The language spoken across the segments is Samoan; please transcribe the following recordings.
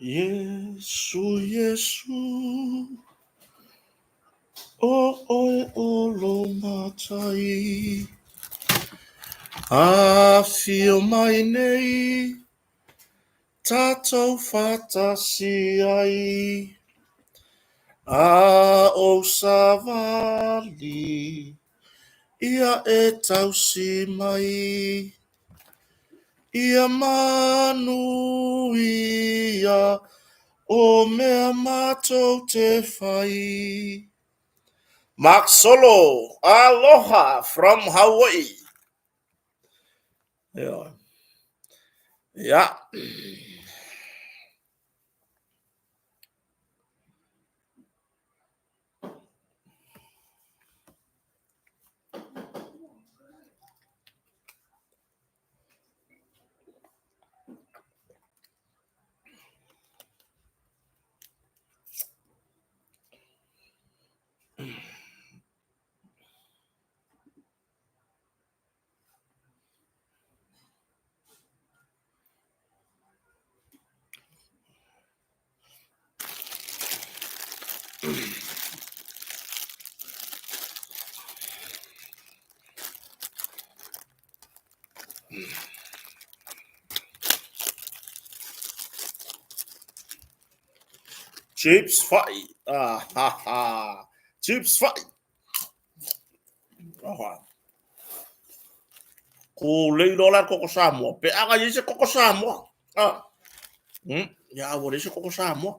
Iesu, Iesu, o oe o lo matai. Afio mai nei, tatou fatasi ai. A ou savali, ia e tausi mai. Ia manuia o mea matou te fai. Mark Solo, aloha from Hawaii. Yeah. Yeah. Chips fai. Ah, ha, ha. Chips fai. Oh. Ko lei lola koko Samoa. Pe aga i se koko Samoa. Ah. Ya ua leai se koko Samoa.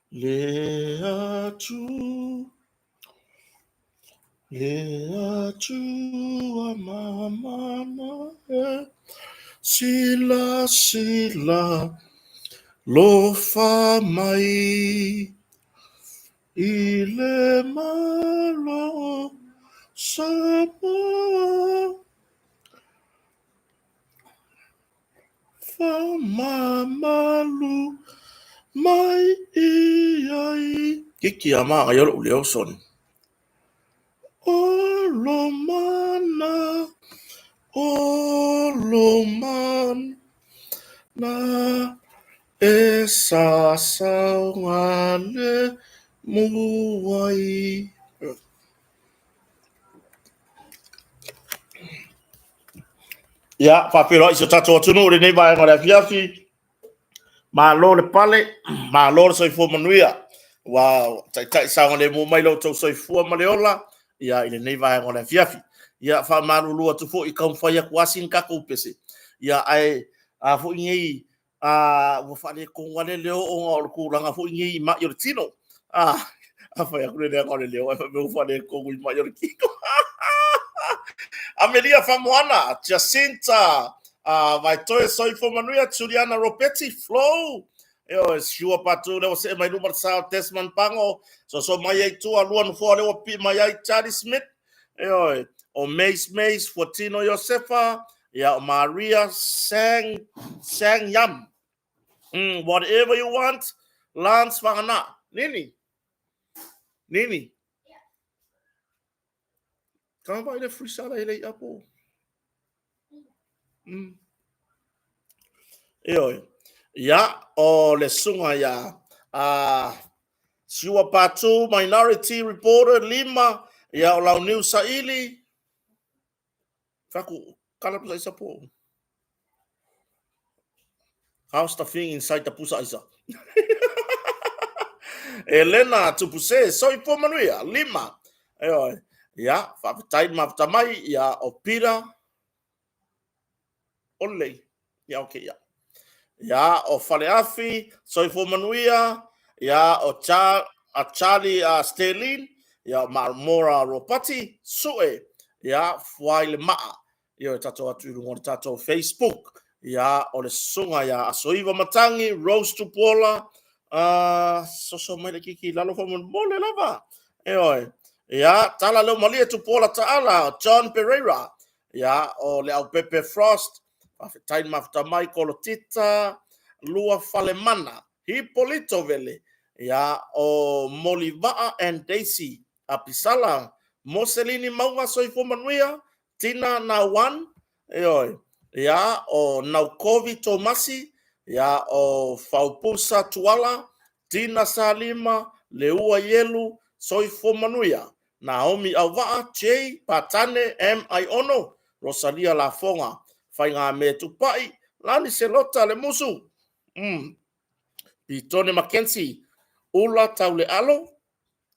Le Atua, le Atua mamana e, sila sila lofa mai i le Malo o Samoa. Faamamalu mai i ai. Kiki a māngai o lo'u leo son. Olomana, olomana, e sasaoga le muai. Ia, faafeiloai i si o tatou atunuu i lenei vaega o le afiafi. Malo le pale, malo le soifua manuia. Ua taitai saogalemu mai lo outou soifua ma le ola ia i lenei vaega o le afiafi. Ia faamalulu atu foi i taumafai atu lava sina tatou pese. Ia ae a foi nei a ua faaletonu lava le leo ona o le tulaga foi nei i mai o le tino. A, a fai atu le leaga o le leo ae fai mai ua faaletonu i mai o le tino. Amelia Famoana, Jacinta, Vaitoe Soifua Manuia, Juliana Ropetti, Flo, Ioe, Siua Patu, lea ua see mai luma le sa o Desmond Pango, soso mai ai tua, lua nofoa lea ua pipii mai ai Charlie Smith, Ioe, o Mace Mace, Fuatino Iosefa, ia o Maria Sang, Sang Yam. Whatever you want, Lance Whangana. Nini? Nini? Ka vai le freezer la ile apo. Ioe. Ia, o le sunga ia a Siua Patu, Minority Reporter, Lima, ia o Launiu Saili. Faku, kala pusa isa po. How's the thing inside the pusa isa? Elena Tupuse, soifua manuia, Lima. Ioe. Ia, faafetai mafuta mai, ia o Peter Olelei. Ia, okay, ia. Ia, o Faleafi, soifua manuia, ia, o Char, a Charlie a Sterling, ia, o Marmora Ropati, Sue, ia, Fuai le Maa, ia, o tatou atu i lunga o le tatou Facebook, ia, o le susuga ia Asoiva Matangi, Rose Tupuola, soso mai le kiki i lalo faamolemole lava, ioe, ia, Tala Leo Malie Tupuola Taala, John Pereira, ia, o le Aupepe Frost, Faafetai le mafuta mai Kolotita Luafalemana, Hipolito Vele, ia o Molivaa and Daisy Apisala, Moselini Mauga Soifua Manuia, Tina Nauan, ioe, ia o Naukovi Tomasi, ia o Faupusa Tuala, Tina Salima, Leua Ielu, Soifua Manuia, Naomi Auvaa, Jay Patane, M Aiono, Rosalia Lafoga, Faigamea Tupai, Lani Selota Lemusu, Pitone Mackenzie, Ula Taulealo,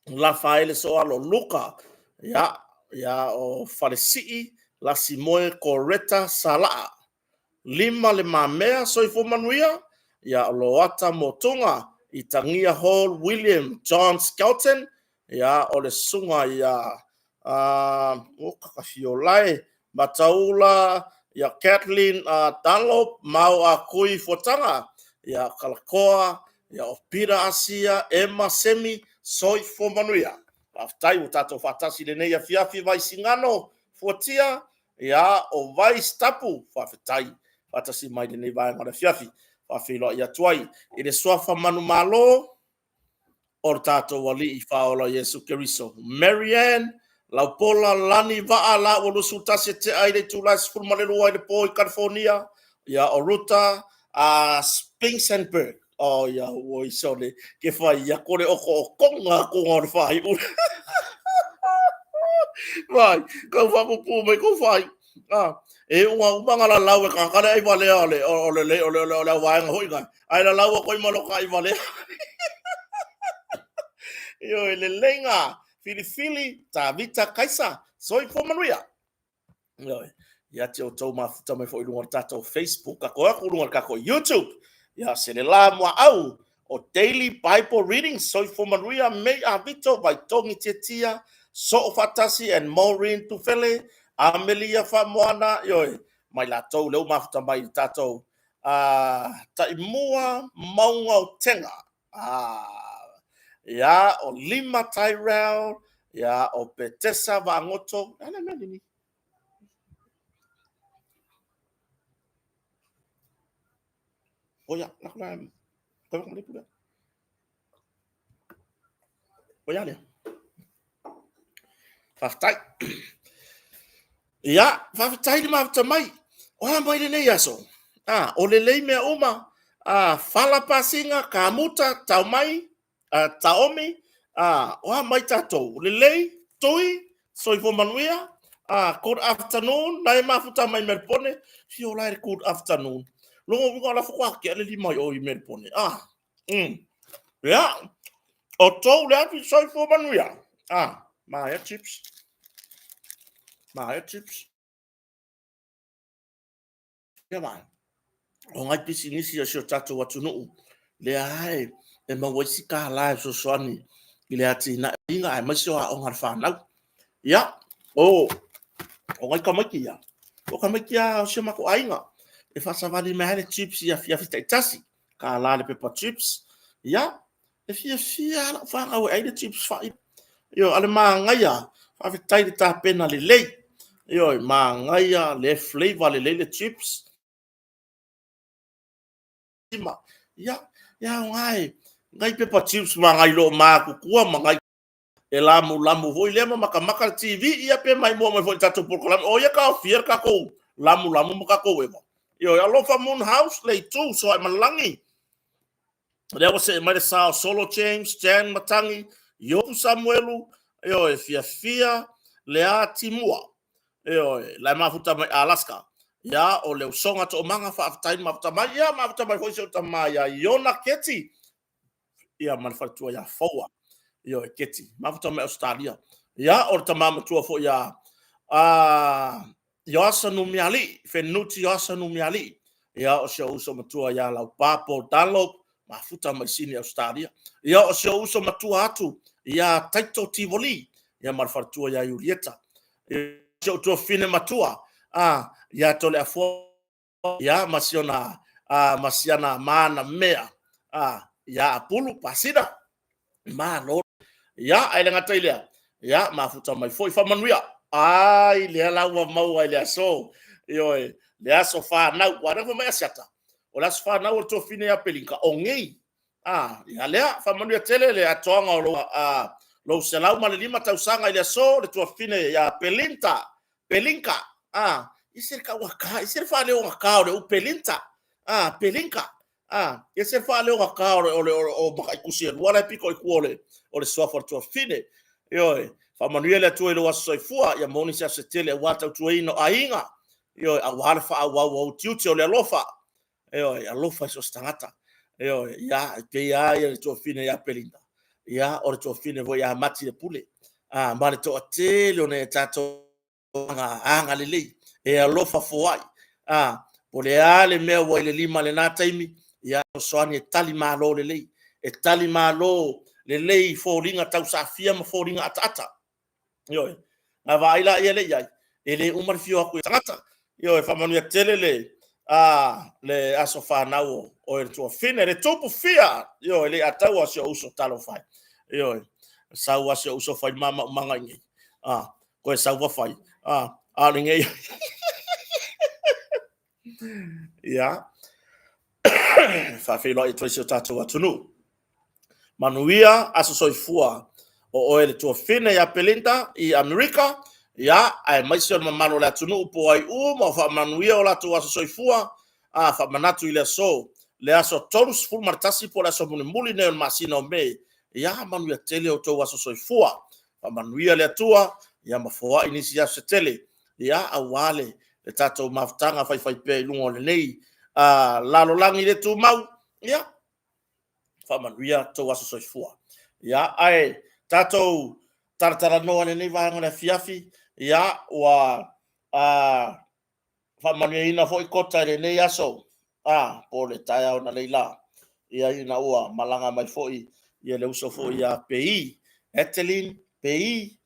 Lafaele Soalo Luka, ia, ia o Falesii, Lasimoe Coretta Salaa, Lima Le Mamea Soifua Manuia, ia o Loata Motunga, Itagia Hall William John Skelton, ia o le susuga ia o Kakafiolae Mataula, ia Kathleen Dunlop Mau Akui Fuataga, ia Kalakoa, ia o Peter Asia, Emma Semi, Soifua Manuia. Faafetai ua tatou faatasi i lenei afiafi Vaisigano Fuatia, ia o Vais Tapu, faafetai faatasi mai i lenei vaega o le afiafi. Faafeiloai atu ai i le suafa manumalo o le tatou Alii Faaola Iesu Keriso. Mary Ann, Laupola, Lani, Vaa, la ua 21 e tea i le itula e 12 i le po i California, ia o Ruta a Spinsenberg. Oh, ia ua isone, ke whai ia kore o ko o konga konga o le whai ura. Vai, kau whakupu mai kau whai. Ah, e unga umanga la lau e kakale ai walea o le o le o le o le o le waenga hoi ngai. Ai la lau ko ima loka ai walea. Io e le lenga filifili Tavita Kaisa soifua manuia. Io ia te o tou mafuta mai foi lunga o le tatou Facebook, kako aku lunga o le kako YouTube. Ia se le la mua au o Daily Bible Readings, Soifua Manuia, Mei a Vito, Vaitongi Tietia, Soo Faatasi and Maureen Tufele, Amelia Faamoana, ioe, mai latou lea ua mafuta mai i le tatou Taimua Mauga o Tega. Ia, o Lima Tyrell, ia, o Petesa Vaagoto, a le mea nini. Oia, lako la, koe waka malipu lea. Oia lea. Faafetai. Ia, faafetai le mafuta mai. O a mai lenei aso? Ah, o lelei mea uma. Ah, fala pasiga, kamuta, tau mai, taomi, o a mai tatou? Lelei, tui, soifua manuia, good afternoon, na e mafuta mai Melbourne, fio la e good afternoon. Longo winga o la fuku ake ale lima i o i Melbourne. Ah, Ia, o tou le afi soifua manuia. Ah, maea chips. Maea chips. Ia mai. O ngai pisinisi o si o tatou atunuu, lea lava e maua ai si kālā e fesoasoani i le atinaeina aemaise o aoga a le fanau. Ia, o, o ngai tamaiti ia, o tamaiti a o si o matou aiga, e faasavali mai lava le chips i afiafi taitasi, kālā le pepa chips, ia, E fiafia lava lau fanau e ai le chips fai. Ioe, a le manaia, faafetai le tapena lelei. Ioe, manaia le flavor lelei le chips. Ia, ia aoga e ngai pepa chips ma ngai loo matutua ma ngai e lamulamu foi lea ma makamaka le TV ia pe maimoa mai foi i le tatou polokalame. O ia taofia le tatou lamulamu ma tatou eva. Ioe, alofa Moon House, le itu, Soaemalagi. Lea ua see mai le sa o Solo James, Jan Matangi, Iopu Samuelu, ioe, fiafia Lea Timua, ioe, la e mafuta mai Alaska. Ia, o le usoga toomaga, faafetai le mafuta mai. Ia, mafuta mai foi si ou tama ia Iona Keti, ia ma le faletua ia Foua, ioe, Keti, mafuta mai Ausetalia. Ia, o le tama matua foi ia Ioasa Numialii, Fenuti Ioasa Numialii, ia o si ou uso matua ia Laupa Paul Dunlop, mafuta mai Sini Ausetalia. Ia o si ou uso matua atu ia Taito Tivoli, ia ma le faletua ia Iulieta. Ia si ou tuafafine matua a ia Toleafoa ia ma siona a ma siana mana mea a ia Apulu Pasina. Malo. Ia, ae le gata i lea, ia, mafuta mai foi faamanuia. Ai, lea la ua maua i le aso. Ioe, le aso fanau. Ua lea mai Asiata, o le aso fanau o le tuafafine ia Pelinka, o nei. Ia lea, faamanuia tele le atoaga o lou 105 tausaga i le aso, le tuafafine ia Pelinta, Pelinka. I se le tauga, i se le faaleogata o le u Pelinta, Pelinka. E ese le faaleogata o mataitusi e lua la e pito i tua o le suafa o le tuafafine. Ioe, faamanuia le Atua i lou aso soifua, ia maua nisi aso se tele aua le tautuaina o aiga, ioe, aua le faaauau o ou tiute o le alofa. Ioe, alofa i so o se tagata. Ioe, ia, e pei lava le tuafafine ia Pelinda, ia, o le tuafafine foi ia Mati le Pule, ma le toatele o nai a tatou agalelei e alofa foai. Po o le a le mea ua i le lima i lena taimi, ia fesoasoani e tali malo lelei, e tali malo lelei i foliga tausafia ma foliga ataata. Ioe. A vaai la lea i ai, e le uma le fio atu i tagata. Ioe, faamanuia tele le aso fanau o le tuafafine, le tupu fia, ioe, le ataua si ou uso, talofa e. Ioe, sau lava si ou uso fai le ma maumaga i inei. Koe sau fai. A o lenei. Ia. Faafeiloai atu ai si o tatou atunuu. Manuia aso soifua o oe le tuafafine ia Pelinda i Amerika, ia, aemaise o le mamalu o le atunuu po o ai uma o faamanuia o latou aso soifua, a faamanatu i le aso, le aso 31 po o le aso mulimuli lenei o le masina o Me, ia, manuia tele outou aso soifua. Faamanuia le Atua, ia ma foai nisi aso se tele, ia, aua le tatou mafutaga faifaipea i luga o lenei lalolagi le tumau, ia, faamanuia tou aso soifua. Ia, ae tatou talatalanoa i lenei vaega o le afiafi, ia, ua faamanuiaina foi Kota i lenei aso, po o le taeao analeila, ia, ina ua malaga mai foi ia le uso foi ia Pei, Etelin Pei,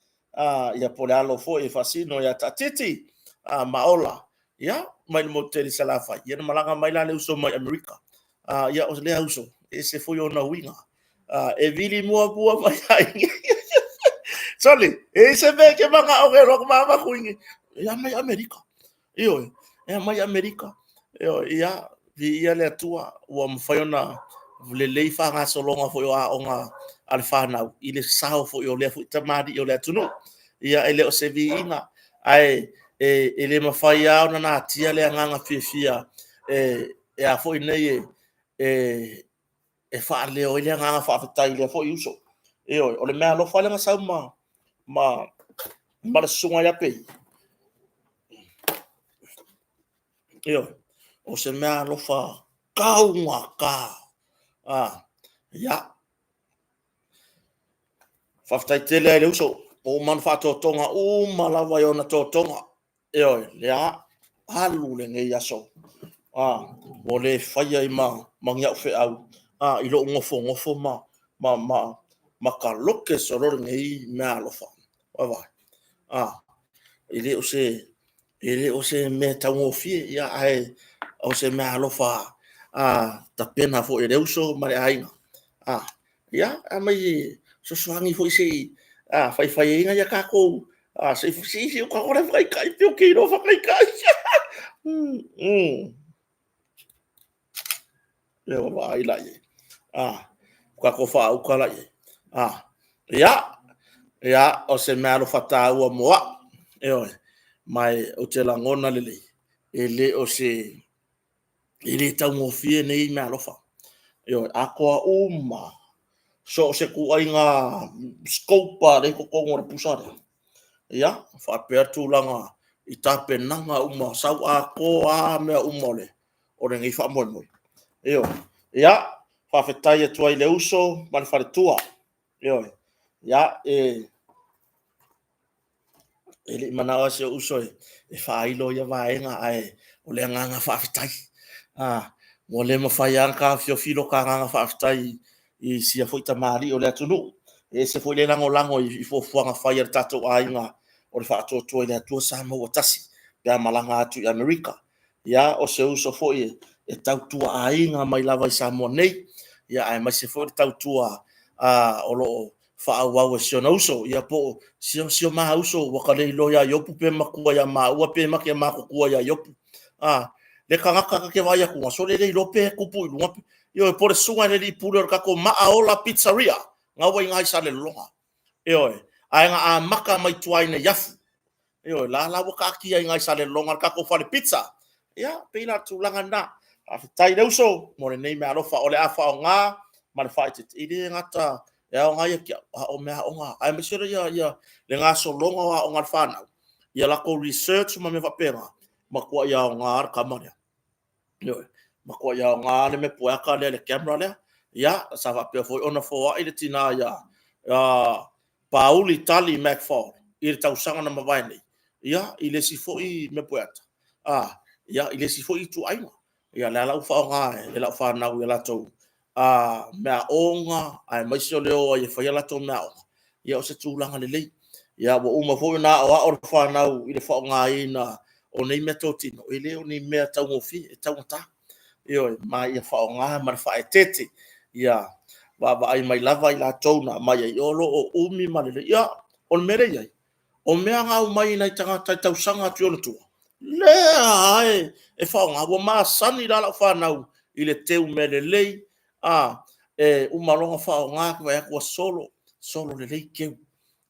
ia po o le alo foi e faasino ia Taatiti Maola, ia, mai le motu tele i Salafai, ia na malaga mai la le uso mai Amerika. Ia, o lea uso, e ese foi ona uiga. E vili muamua mai ai. Sorry, e se mea ke manga o ke rock ma kuingi. Ia mai Amerika. Ioe, e mai Amerika. Ioe, ia, viia le Atua, ua mafai ona lelei faagasologa foi o aoga a le fanau i le sao foi o lea foi tamalii o le atunuu. Ia, e le o se viiga, ae e le mafai lava ona natia le agaga fiafia e a foi nei e faaleo ai le agaga faafetai i lea foi uso. Ioe, o le mea alofa lea na sau ma le susuga ia Pei. Ioe, o se mea alofa taugata. Ia, faafetai tele ai le uso, ua uma ona faatotoga uma lava i ona totoga. Ioe, lea alu lenei aso. Ua le faia ai ma ni au feau i lou nofonofo ma taloke solo lenei mea alofa. Vaai, e le o se E le o se mea taugofie, ia, ae o se mea alofa tapena foi e le uso ma le aiga. Ia, aumai fesoasoani foi se i faifai ai nai a tatou, se i o tatou le faataitai pe o ke iloa faataitai. Lea ua vaai la i ai. Tatou faauta la i ai. Ia, ia, o se mea alofa tāua mo au. Ioe, ma ou te lagona lelei, e le o se, e le taugofie nei mea alofa. Ioe, atoa uma, so o se ituaiga scope lea i totonu o le pusa lea. Ia, faapea tulaga i tapenaga uma, sau atoa lava mea uma o lenei faamoemoe. Ioe. Ia, faafetai atu ai i le uso ma le faletua. Ioe. Ia, e le i manao lava si ou uso e faailo ia vaega, ae o le agaga faafetai. Ua le mafai lava ona taofiofi lo ta agaga faafetai i sia foi tamalii o le atunuu. E ese foi le lagolago i fuafuaga fai a le tatou aiga o le faatuatua i le Atua Samoa ua tasi pe a malaga atu i Amerika. Ia, o se uso foi e tautua aiga mai lava i Samoa nei, ia, aemaise foi le tautua o lo o faaauau e si ona uso, ia po o si o ma uso ua ka le iloa ia Iopu pe matua ia maua pe make matutua ia Iopu. A, le tagata ta te vaai atu, a sole le iloa pe tupu i luga, ioe, po o le susuga i le alii pule o le tatou Maaola Pizzeria, na ua i ina i Salelologa. Ioe, ae na amata mai tua i Neiafu. Ioe, la la ua taatia i ina i Salelologa i le tatou fale pizza. Ia, pei la o le tulaga lena. Faafetai le uso mo lenei meaalofa o le a faaaoga ma le faaeteete. E le gata e aoga ia te au, a o meaaoga, aemaise lea le gasologa o aoga a le fanau, ia latou research ma mea faapena, matuai aoga le tama lea. Ioe, matuai aoga le mea pueata lea, le camera lea. Ia, sa faapea foi ona foai le tina ia Pauli Tali McFall i le tausaga na mavae nei, ia, i le isi foi mea pueata, ia, i le isi foi ituaiga. Ia, lea la ua faaaoga e lau fanau i a latou meaaoga, aemaise o le o ai e fai a latou meaaoga. Ia, o se tulaga lelei. Ia, ua uma foi ona aoao le fanau i le faaaogaina o nei meatotino, e le o ni mea taugofie, e taugata. Ioe, ma ia faaaoga ma le faaeteete. Ia vaavaai mai lava i latou na aumai ai, o lo o umi ma lelei. Ia, o le mea lea e i ai, o mea na aumai e nai tagata i tausaga atu i ona tua, lea lava e faaaoga. Ua masani la lau fanau i le teu mea lelei, a, e uma loa ona faaaoga, vaai atu ua solo, solo lelei teu.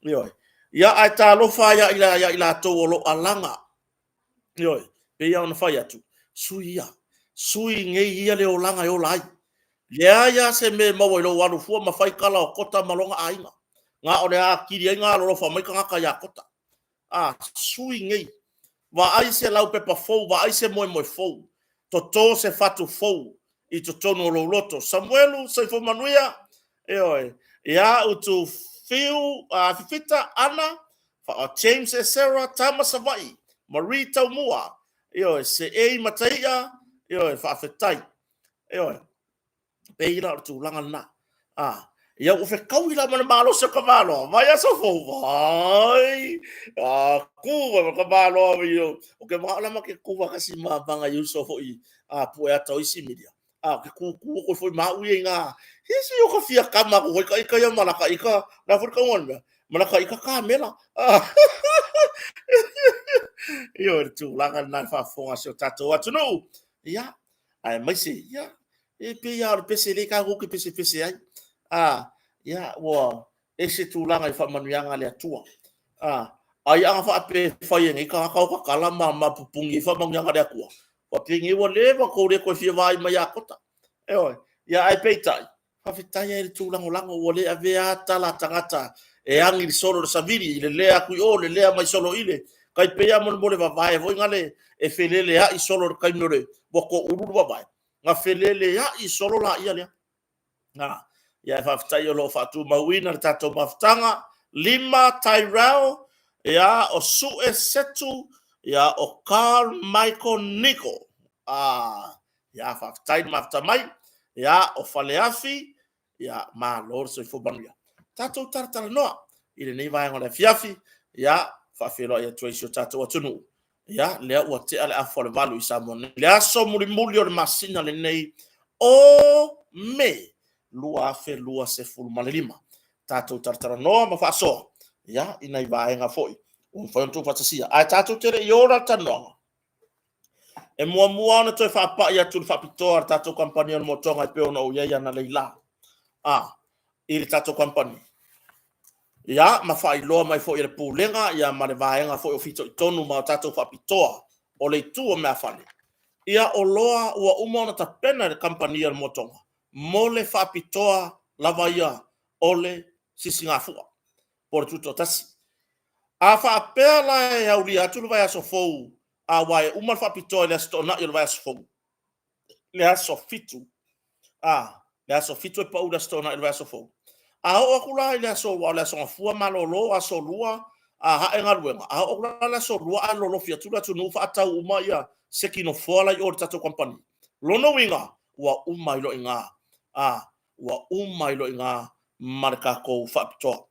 Ioe. Ia, ae talofa lava ia i latou o lo o alaga. Ioe, pei lava ona fai atu, sui ia, sui nei ia le olaga e ola ai. Leai lava se mea e maua i lou alu fua ma fai tala o Kota ma lona aiga. Na o le atili ai ona alolofa mai tagata ia Kota. A, sui nei, vaai se laupepa fou, vaai se moemoe fou, toto se fatu fou i totonu o lou loto. Samuelu, soifua manuia. Ioe. Ia, Utufiu, Fifita, Ana, James Esera, Tama Savaii, Marie Taumua, ioe, Seei Mataia, ioe, faafetai. Ioe, pei la o le tulaga lena. Ah, ia ua fetaui la ma le malosi o Tamaloa, vai aso fou, vai, a, kū mai ma Tamaloa, o ke manao la ma ke kū faatasi ma ma nai uso foi a pue ata o isi media. A, ke kūkū aku foi ma au ia i ngā, hisi o ka fia kama aku foi ka ika ia ma laka ika, la foi ka uan mea, ma laka ika kāmela. Ioe, le tulaga lena i le faafofoga a si o tatou atunuu. Ia, aemaise, ia, e pei lava o le pese lea tatou te pesepese ai. A, ia, ua ese tulaga i faamanuiaga a le Atua. A, ai ana faapea e fai e nei tagata o tatala ma pupuni ai faamanuiaga a le Atua, faapea nei ua leva tou le toe fia vaai mai ia Kota. Ioe, ia ae peitai, faafetai ai i le tūlagolago ua le avea lava tala a tagata e agi le solo i le savili, i lelea atu i o, lelea mai solo i le tai pei lava mo le vavae foi nale e feleleai solo i le taimi o le ua toulu le vavae, na feleleai solo laia lea. Na, ia e faafetai o lo o faatumauina le tatou mafutaga. Lima Tyrell, ia o Sue Setu, ia o Carl Michael Nico. Ah, ia faafetai le mafuta mai. Ia o Faleafi, ia malo le soifua manuia. Tatou talatalanoa i lenei vaega o le afiafi, ia faafeiloai atu ai i si o tatou atunuu. Ia, lea ua tea le afa o le 8 i Samoa nei. Le aso mulimuli o le masina lenei o Me 2025. Tatou talatalanoa ma faasoa, ia, i nai vaega foi ua mafai ona tuufaatasia. Ae tatou te le i o la le talanoaga, e muamua ona toe faapai atu le faapitoa a le tatou kamupani o le Motoga e pei ona ou i ai analeila a i le tatou kamupani. Ia, ma faailoa mai foi e le Pulega ia ma le vaega foi o fitoitonu ma o tatou faapitoa o le itu o meafale. Ia, oloa ua uma ona tapena e le kamupani a le Motoga mo le faapitoa lava ia o le sisigafua po o le tutoatasi. A faapea la e aulia atu le vaiaso fou, aua e uma le faapitoa i le Aso Toonai o le vaiaso fou, le aso 7, a, le aso 7 e pau le Aso Toonai o le vaiaso fou. A oo atu la i le aso, aua o le aso Gafua malolo, aso Lua, a hae galuega, a oo atu la i le aso Lua ae lolofi atu le atunuu faatau uma ia seki nofoa la i o i le tatou kamupani. Lona uiga, ua uma ai loa i ina, a, ua uma ai loa i ina ma le tatou faapitoa.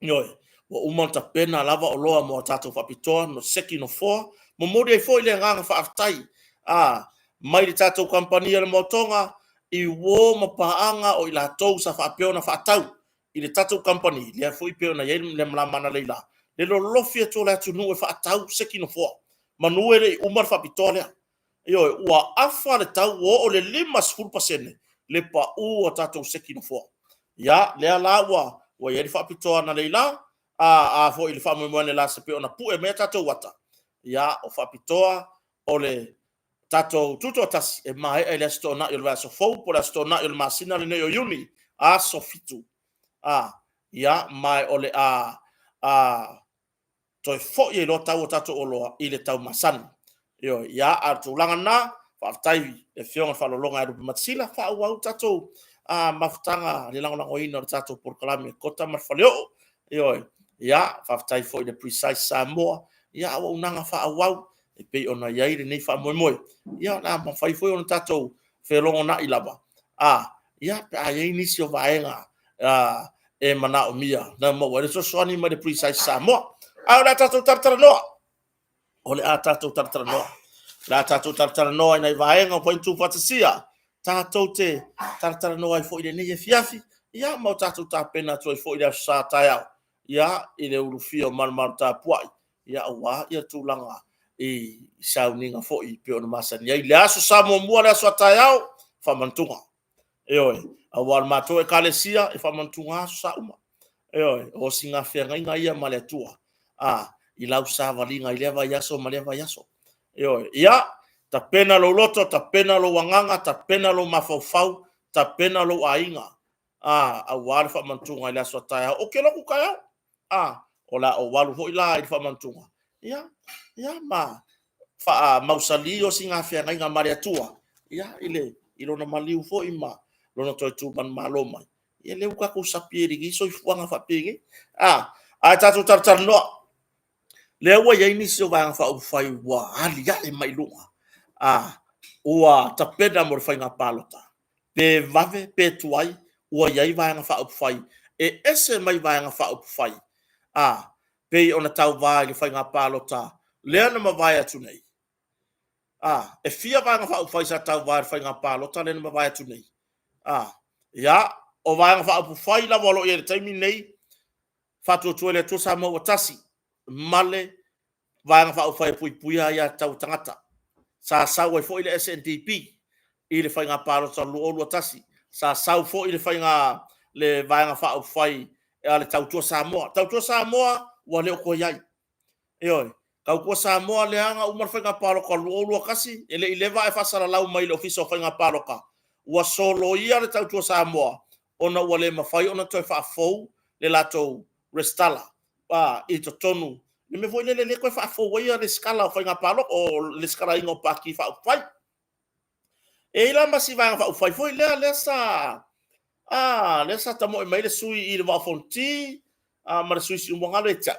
Ioe, ua uma ona tapena lava oloa mo a tatou faapitoa no seki nofoa. Momoli ai foi le agaga faafetai a mai le tatou kamupani a le Motoga i uo ma paaga o i latou sa faapea ona faatau i le tatou kamupani, lea foi pei ona i ai le malama analeila, le lolofi atu o le atunuu e faatau seki nofoa, manu e le i uma le faapitoa lea. Ioe, ua afa le tau ua oo i le 50% le pau o tatou seki nofoa. Ia, lea la ua ua i ai le faapitoa analeila, a, a foi i le faamoemoe analeila se pei ona pue mai a tatou ata, ia, o faapitoa o le tatou tutoatasi e maea i le Aso Toonai o le vaiaso fou po o le Aso Toonai o le masina lenei o Iuni, aso 7. A, ia, ma o le a, a, toe foi ai loa tau o tatou oloa i le tau masani. Ioe, ia, a o le tulaga lena, faafetai i le Afioga i le Faaaloaloga ia Lupematasila, faaauau le tatou mafutaga i le lagolagoina o le tatou polokalame Kota ma le Faleoo. Ioe, ia, faafetai foi i le Precise Samoa, ia, auaunaga faaauau e pei ona i ai lenei faamoemoe. Ia, o le a mafai foi ona tatou felogonai lava, a, ia, pe a i ai nisi o vaega e manaomia na maua ai le fesoasoani mai le Precise Samoa. Ae o le a tatou talatalanoa. O le a tatou talatalanoa. O le a tatou talatalanoa i nai vaega ua mafai ona tuufaatasia. Tatou te talatalanoa ai foi i lenei afiafi, ia ma o tatou tapena atu ai foi i le Aso Sa taeao, ia, i le ulufia o malumalu tapuai, ia aua ia tulaga i sauniga foi e pei ona masani ai. Le Aso Sa muamua, le aso a taeao, faamanatuga. Ioe, aua o le matou ekalesia e faamanatuga Aso Sa uma. Ioe, o sina feagaiga ia ma le Atua, a, i lau savaliga i lea vaiaso ma lea vaiaso. Ioe, ia, tapena lou loto, tapena lou agaga, tapena lou mafaufau, tapena lou aiga, a, aua le faamanatuga i le aso a taeao. Ou te lotu taeao, a, o le a ou alu foi la i le faamanatuga, ia, ia ma faamausali o sina feagaiga ma le Atua, ia, i le, i lona maliu foi ma lona toe tu manumalo mai. Ia lea ua tatou sapi ai i lenei soifuaga faapenei. A, ae tatou talatalanoa, lea ua i ai nisi o Vaega Faaupufai ua aliae mai i luga, a, ua tapena mo le faiga palota, pe vave pe tuai, ua i ai Vaega Faaupufai e ese mai Vaega Faaupufai, a, pei ona tauva i le faiga palota lea na mavae atu nei. A, e fia Vaega Faaupufai sa tauva i le faiga palota lea na mavae atu nei? A, ia, o Vaega Faaupufai lava o lo o i ai i le taimi lenei, Faatuatua i le Atua Samoa ua Tasi, ma le Vaega Faaupufai e Puipuia Aia Tatau a Tagata. Sa sau ai foi le SNDP i le faiga palota 2021. Sa sau foi le faiga le Vaega Faaupufai a le Tautua Samoa. Tautua Samoa ua le o toe i ai. Ioe, Tautua Samoa lea na uma le faiga palota 2021, e le i leva ae faasalalau mai e le Ofisa o Faiga Palota, ua soloia le Tautua Samoa ona ua le mafai ona toe faafou le latou resitala i totonu, le mea foi lele lea e toe faafou ai resitala o faiga palota, o le resitalaina o Pati Faaupufai. E i ai la ma si Vaega Faaupufai foi lea lea sa a lea sa tamoe mai le sui i le Vaa o Fonoti ma le sui Siumu galo ia te au.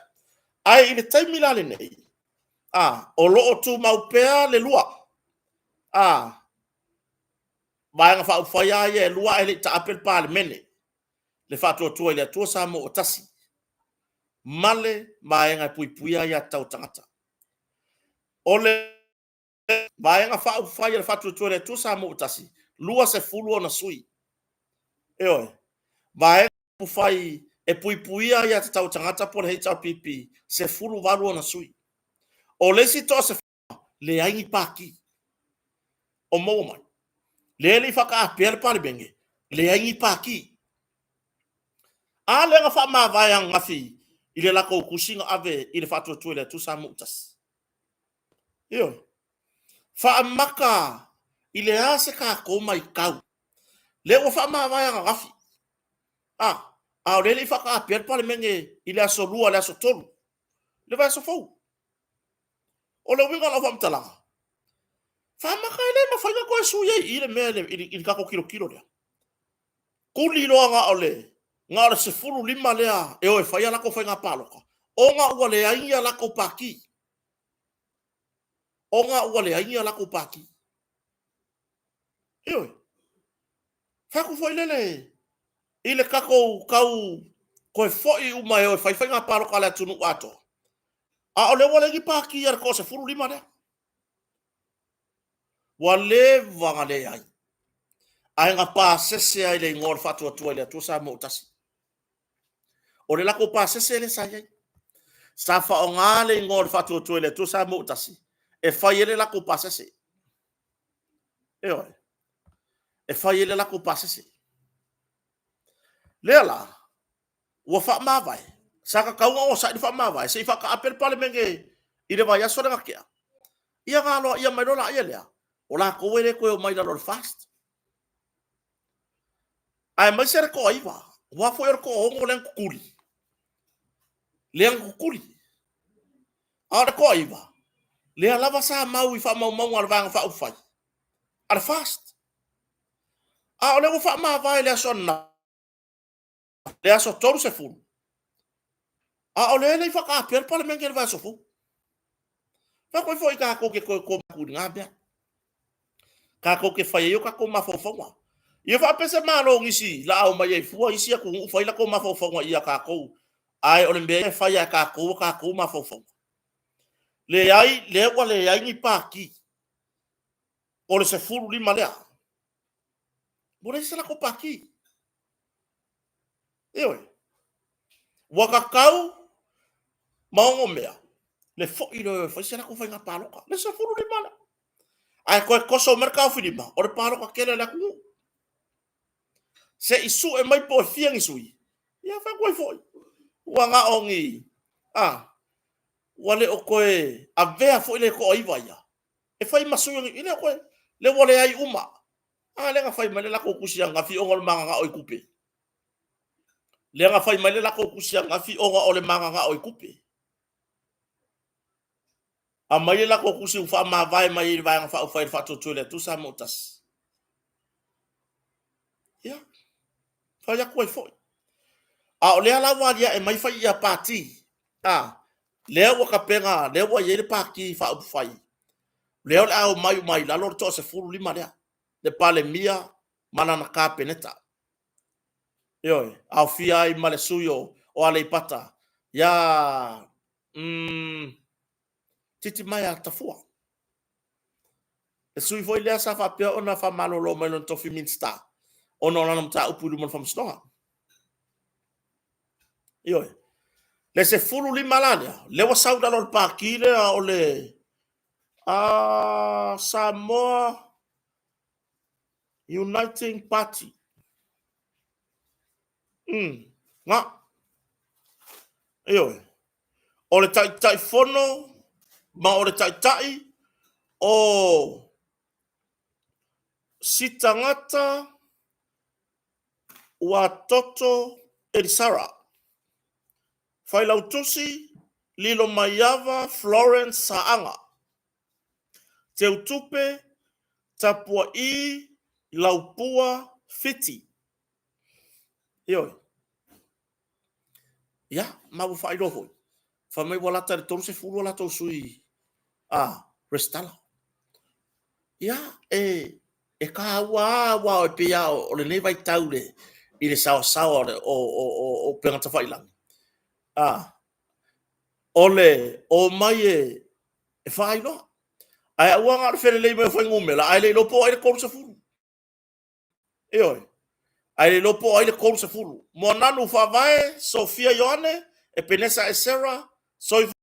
Ae i le taimi la lenei, a o lo o tumau pea le lua a Vaega Faaupufai lava ia e lua ae le i taape le Palemene, le Faatuatua i le Atua Samoa ua Tasi ma le Vaega e Puipuia Aia Tatau a Tagata. O le Vaega Faaupufai a le Faatuatua i le Atua Samoa ua Tasi, 20 ona sui. Ioe. Vaega Faaupufai e Puipuia Aia Tatau a Tagata po o le HRPP, 18 ona sui. O le isi toa leai ni pati o maua mai. Lea e le i faataapea le Palemene, leai ni pati. A lea na faamavae ananafi i le latou tusi na ave i le Faatuatua i le Atua Samoa ua Tasi. Ioe. Faamata i le a se tatou matau? Lea ua faamavae ananafi. A, a o lea e le i faataapea le Palemene i le aso 2, le aso 3, le vaiaso fou. O le uiga o lau faamatalaga, faamata e le mafai ona toe sui ai i i le mea i le tatou tilotilo lea. Tuli loa na o le na o le 15 lea e o e fai a latou faiga palota, ona ua leai ni a latou pati. Ona ua leai ni a latou pati. Ioe. Fai atu foi lele i le tatou tau toe foi uma e o e fai faiga palota a le atunuu atoa. A o lea ua leai ni pati a le toa 15 lea. Ua leva na leai. Ae na pasese ai le igoa o le Faatuatua i le Atua Samoa ua Tasi. O le latou pasese lea sa i ai. Sa faaaoga le igoa o le Faatuatua i le Atua Samoa ua Tasi e fai ai le latou pasese. Ioe. E fai ai le latou pasese. Lea la, ua faamavae, sa tatau ona onosai le faamavae se i faataape le Palemene i le vaiaso lea na tea, ia ona aloaia mai loa lea lea, o latou e le toe omai i lalo o le FAST. Aemaise le toaiva, aua foi o le toaono lea na tutuli, lea na tutuli. A o le toaiva, lea lava sa mau i faamaumauga a le Vaega Faaupufai a le FAST. A o lea ua faamavae i le aso ananafi, le aso 30, a o lea e le i faatapea le Palemene i le vaiaso fou. Fai atu ai foi tatou te toe tomanatu i lena mea. Tatou te fai ai o tatou mafaufauga. Ia faapea se Malo o nisi la a omai ai fua isi atunuu fai latou mafaufauga ia tatou, ae o le mea e fai lava e tatou o tatou mafaufauga. Leai, lea ua leai ni Pati. O le 15 lea. Ua leai se latou Pati. Ioe. Ua tatau ma onomea le foi loa e fai se latou faiga palota. Le 15 lea. Ae toe toso mai le taofilima, o le palota tele a le atunuu. Se i sue mai po o fia ni sui, ia fai atu ai foi. Ua na o ni, a, ua le o toe avea foi le toaiva ia e fai ma sui o ni, e le o toe, lea ua leai uma. A lea na fai mai le latou tusi ananafi ona o le mananao i tupe. Lea na fai mai le latou tusi ananafi ona o le mananao i tupe. Aumai le latou tusi ua faamavae mai ai i le Vaega Faaupufai o le Faatuatua i le Atua Samoa ua Tasi. Ia, fai atu ai foi. A o lea la ua aliae mai fai ia pati, a, lea ua tapena, lea ua i ai le Pati Faaupufai, lea o le a omai uma ai i lalo le toa-15 lea, le Palemia ma lana Kapeneta. Ioe, aofia ai ma le sui o Aleipata ia Titimaea Tafua. Le sui foi lea sa faapea ona faamalolo mai lona tofi Minisita ona o lana mataupu i luma o le Faamasinoga. Ioe. Le 15 la lea, lea ua sau i lalo o le pati lea o le Samoa Uniting Party. Na. Ioe. O le Taitaifono ma o le Taitai o Sitagata Uatoto Elisara, Failautusi Lilomaiava Florence Saaga, Teutupe Tapua'i Laupua Fiti. Ioe. Ia, ma ua faailoa foi, fai mai ua lata i le 30 o latou sui a resitala. Ia, e taua lava aua e pei lava o lenei vaitau i le saoasaoa o upega tafailagi, a, o le omai e faailoa. Ae aua na o le felelei mai o fuainumera ae le iloa po o ai le 30. Ioe. Ae le iloa po o ai le 30. Moananu Faavae, Sofia Ioane, Epenesa Esera, Soifua.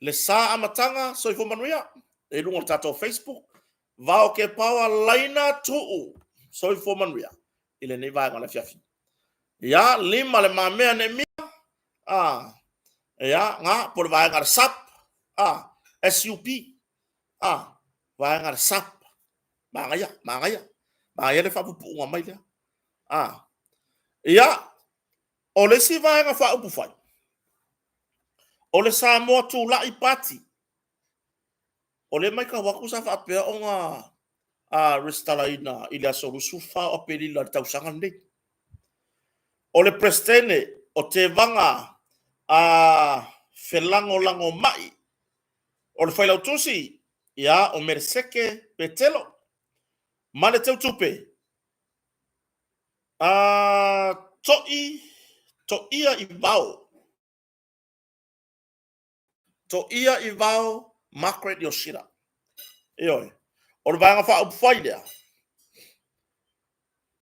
Le Sa Amataga, Soifua Manuia, i luga o le tatou Facebook, Vao Kepaoa Laina Tuu, Soifua Manuia, i lenei vaega o le afiafi. Ia, Lima Le Mamea Neemia, a, ia, nga, po o le vaega a le SUP, a, SUP, a, vaega a le SUP. Manaia, manaia, manaia le faapupuuga mai lea. A, ia, o le isi vaega faaupufai, o le Samoa Tulai Party. O lea e matau atu sa faapea ona resitalaina i le aso 24 o Aperila i le tausaga lenei. O le Peresetene o Tevaga Felagolagomai, o le Failautusi, ia, o Meleseke Petelo, ma le Teutupe, To'i, To'ia i Vao, To'ia i Vao Margaret Yoshida. Ioe. O le Vaega Faaupufai lea,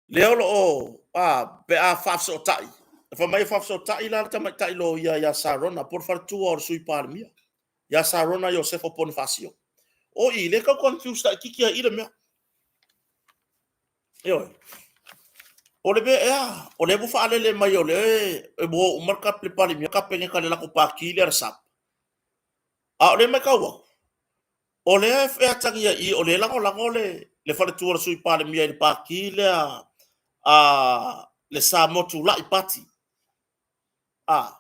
lea o lo o, a, pe a faafesootai, fai mai e faafesootai la le tamaitai loia ia Sarona po o le faletua o le Sui Palemia, ia Sarona Iosefo Ponifasio. O i, lea tau confuse laitiiti ai i le mea. Ioe. O le mea ea, o lea ua faalele mai o lea e ua o uma le Palemia, Kapeneta i le latou pati lea o le SUPP. A o lea e matau atu, o lea e atagia i i, o lea e lagolago le faletua o le Sui Palemia i le pati lea a le Samoa Tulai Party. A,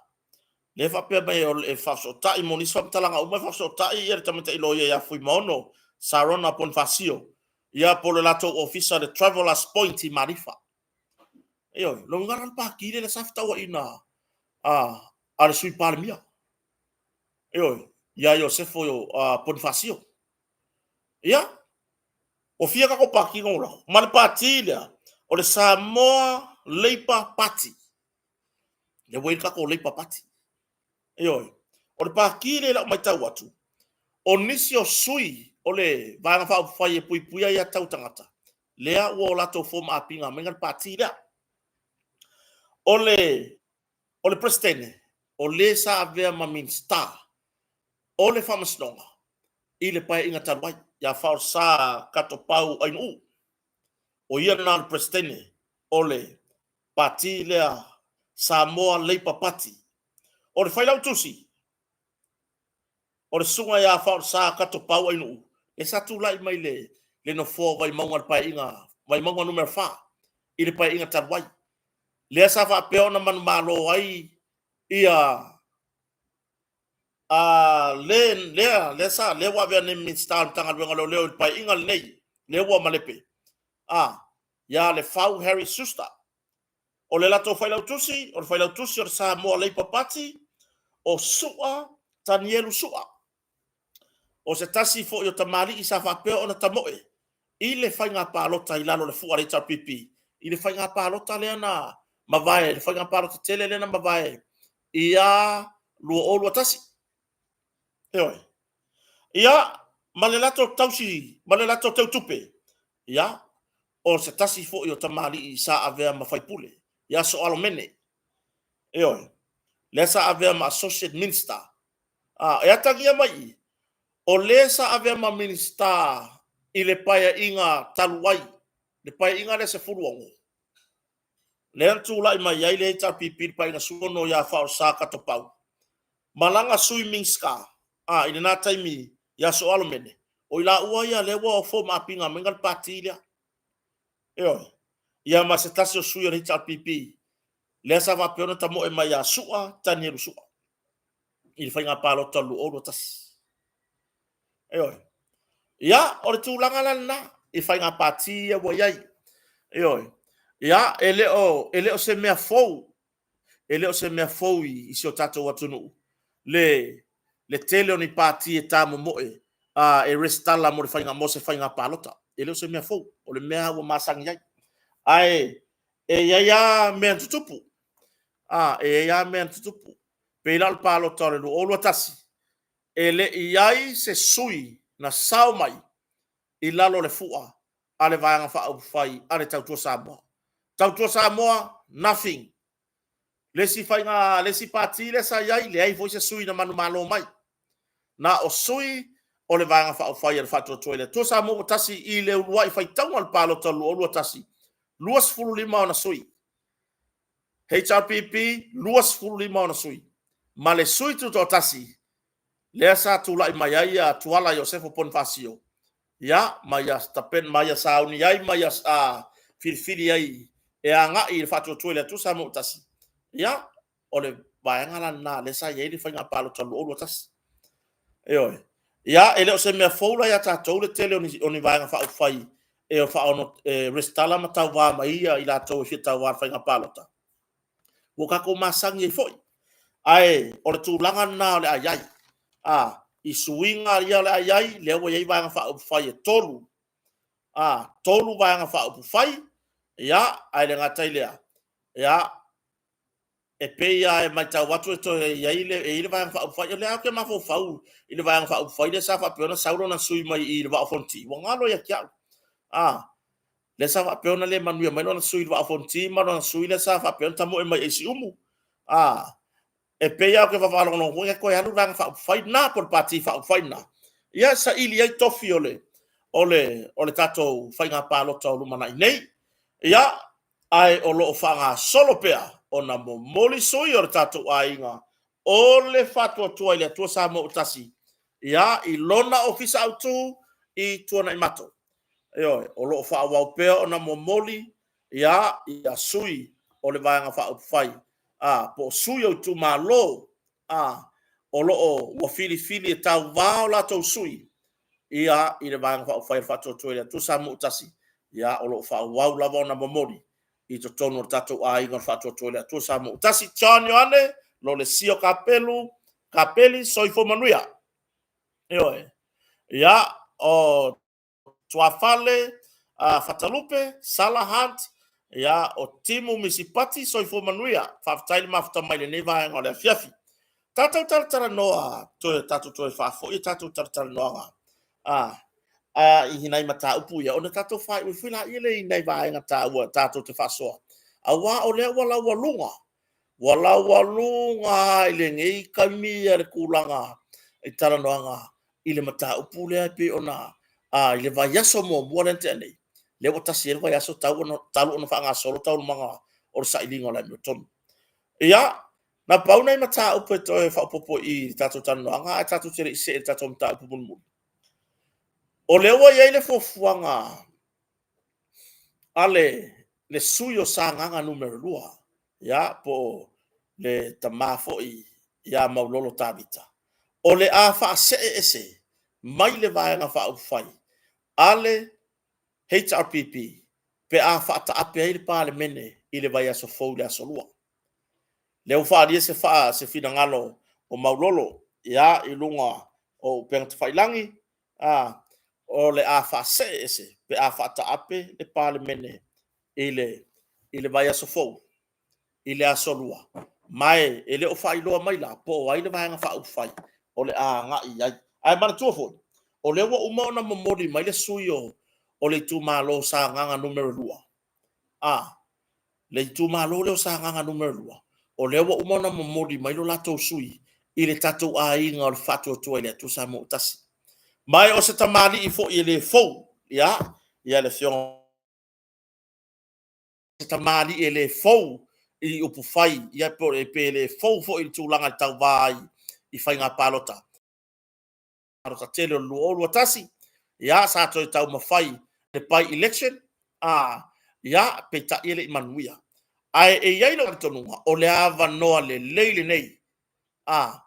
lea e faapea mai e faafesootai mo nisi faamatalaga uma e faafesootai ia le tamaitai loia ia Fuimaono Sarona Ponifasio, ia po o le latou ofisa le Travelers Point i Malifa. Ioe, lona uiga la le pati lea sa fetauaiga a le Sui Palemia. Ioe, ia Iosefo Ponifasio. Ia, ua fia tatou pati na ou Ma le pati lea, o le Samoa Labour Party. Lea ua i ai le tatou Labour Party. Ioe. O le pati lea i lau matau atu, o nisi o sui o le Vaega Faaupufai e Puipuia Aia Tatau a Tagata, lea ua o latou form up-ina mai le pati lea. O le Peresetene, o le sa avea ma Minisita o le Faamasinoga i le Paeaiga talu ai, ia Faaolesa Katopau Ainuu. O ia lena o le Peresetene o le Pati lea Samoa Labour Party. O le Failautusi, o le Susuga ia Faaolesa Katopau Ainuu, lea sa tulai mai le nofoa o Vaimauga i le Paeaiga Vaimauga Nu.4 i le Paeaiga talu ai. Lea sa faapea ona manumalo ai ia a le lea lea sa lea ua avea nei Minisita o le Matagaluega o Leoleo i le Paeaiga lenei, lea ua malepe a ia Lefau Harry Schuster. O le latou failautusi, o le failautusi o le Samoa Labour Party, o Su'a Tanielu Su'a. O se tasi foi o tamalii sa faapea ona tamoe i le faiga palota i lalo o le fua a le HRPP, i le faiga palota lea na mavae, le faiga palota tele lea na mavae ia 2021. Ioe. Ia, ma le latou tausi, ma le latou teutupe, ia, o se tasi foi o tamalii sa avea ma faipule, ia Soalo Mene. Ioe. Lea sa avea ma Associate Minister. A, e atagia mai i, o le sa avea ma Minisita i le Paeaiga talu ai, le Paeaiga lea 16, lea na tulai mai ai le HRPP i le Paeaiga 16 ia Faaolesa Katopau, ma lana Sui Minisita, a, i lena taimi ia Soalo Mene, o i laua ia lea ua form up-ina mai le pati lea. Ioe. Ia ma se tasi o sui o le HRPP, lea sa faapea ona tamoe mai ia Su'a Tanielu Su'a i le faiga palota o le 2021. Ioe. Ia, o le tulaga la lena i faiga pati ia ua i ai. Ioe. Ia, e le o se mea fou, e le o se mea fou i si o tatou atunuu le tele o ni pati e tamomoe e resitala mo le faiga, mo se faiga palota. E le o se mea fou, o le mea ua masani ai. Ae e i ai lava mea na tutupu. E i ai lava mea na tutupu. Pei la o le palota o le 2021, e le i i ai se sui na sao mai i lalo o le fua a le Vaega Faaupufai a le Tautua Samoa. Tautua Samoa, nothing. Le isi faiga, le isi pati lea sa i ai, leai foi se sui na manumalo mai. Na o sui o le Vaega Faaupufai a le Faatuatua i le Atua Samoa ua tasi i le uluai faitauga o le palota o le 2021, 25 ona sui. HRPP, 25 ona sui. Ma le sui tutoatasi, lea sa tulai mai ai ia Tuala Iosefo Ponifasio, ia, ma ia tapen, ma ia sauni ai, ma ia filifili ai e agai i le Faatuatua i le Atua Samoa ua tasi, ia, o le vaega la lena lea sa i ai le faiga palota 2021. Ioe. Ia, e le o se mea fou la ia tatou le tele o ni vaega faaupufai e faaono e resitala ma tauva mai ia i latou e fia tauva i le faiga palota. Ua tatou masani ai foi. Ae o le tulaga lena o le a i ai. A, i suiga ia o le a i ai, lea ua i ai vaega faaupufai e 3. A, 3 vaega faaupufai, ia, ae le gata i lea, ia, e pei lava e matau atu e toe i ai le, e i ai le Vaega Faaupufai. O lea lava ou te mafaufau i le Vaega Faaupufai lea sa faapea ona sau lona sui mai i le Vaa o Fonoti. Ua galo ia te au. A, lea sa faapea ona le manuia mai lona sui i le Vaa o Fonoti ma lona sui lea sa faapea ona tamoe mai i Siumu. A, e pei lava ou te faalogologo foi e toe alu le Vaega Faaupufai lena po o le Pati Faaupufai lena. Ia, saili ai tofi o le o le o le tatou faiga palota o lumanai nei. Ia, ae o lo o faagasolo pea ona momoli sui o le tatou aiga o le Faatuatua i le Atua Samoa ua Tasi, ia, i lona ofisa autu i Tuanaimato. Ioe, o lo o faaauau pea ona momoli ia ia sui o le Vaega Faaupufai, a, po o sui o itumalo, a, o lo o ua filifili e tauvā o latou sui ia i le Vaega Faaupufai o le Faatuatua i le Atua Samoa ua Tasi, ia o lo o faaauau lava ona momoli i totonu o le tatou aiga o le Faatuatua i le Atua Samoa ua Tasi. John Ioane, Lolesio Kapelu, Kapeli, soifua manuia. Ioe. Ia, o Tuafale Fatalupe, Sala Hunt, ia, o Timu Misipati, soifua manuia. Faafetai le mafuta mai lenei vaega o le afiafi. Tatou talatalanoa, toe tatou toe faafoi tatou talatalanoaga a a i nai mataupu ia, ona tatou faaiu foi laia lea i nai vaega taua tatou te faasoa. Aua o lea ua laualuga, ua laualuga i lenei taimi ia le tulaga i talanoaga i le mataupu lea e pei ona i le vaiaso muamua lea na tea nei, lea ua tasi ai le vaiaso talu ona faagasolo taualumaga o le sailiga o le amiotonu. Ia, na pau nai mataupu e toe faaopoopo i le tatou talanoaga ae tatou te le i see i le tatou mataupu mulimuli. O lea ua i ai le fuafuaga a le sui o Sagaga Nu.2, ia, po o le tama foi ia Maulolo Tavita, o le a faasee ese mai le Vaega Faaupufai a le HRPP pe a faataape ai le Palemene i le vaiaso fou i le Aso Lua. Lea ua faaalia se, faa, se finagalo o Maulolo ia, i luga o upega tafailagi, a, o le a faasee ese pe a faataape le Palemene i le, i le vaiaso fou i le Aso Lua, ma e le o faailoa mai la po o ai le Vaega Faaupufai o le a agai i ai. Ae manatua foi, o lea ua uma ona momoli mai le sui o, o le itumalo Sagaga Nu.2, a, le itumalo lea o Sagaga Nu.2, o lea ua uma ona momoli mai lo latou sui i le tatou aiga o le Faatuatua i le Atua Samoa ua Tasi. Ma e o se tamalii foi e le fou, ia, ia le afioga se tamalii e le fou i upufai, ia pe le fou foi i le tulaga e tauva ai i faiga palota. Palota tele o le 2021, ia, sa toe taumafai le by election, a, ia, peitai e le i manuia. Ae e i ai lou talitonuga, o le avanoa lelei lenei, a,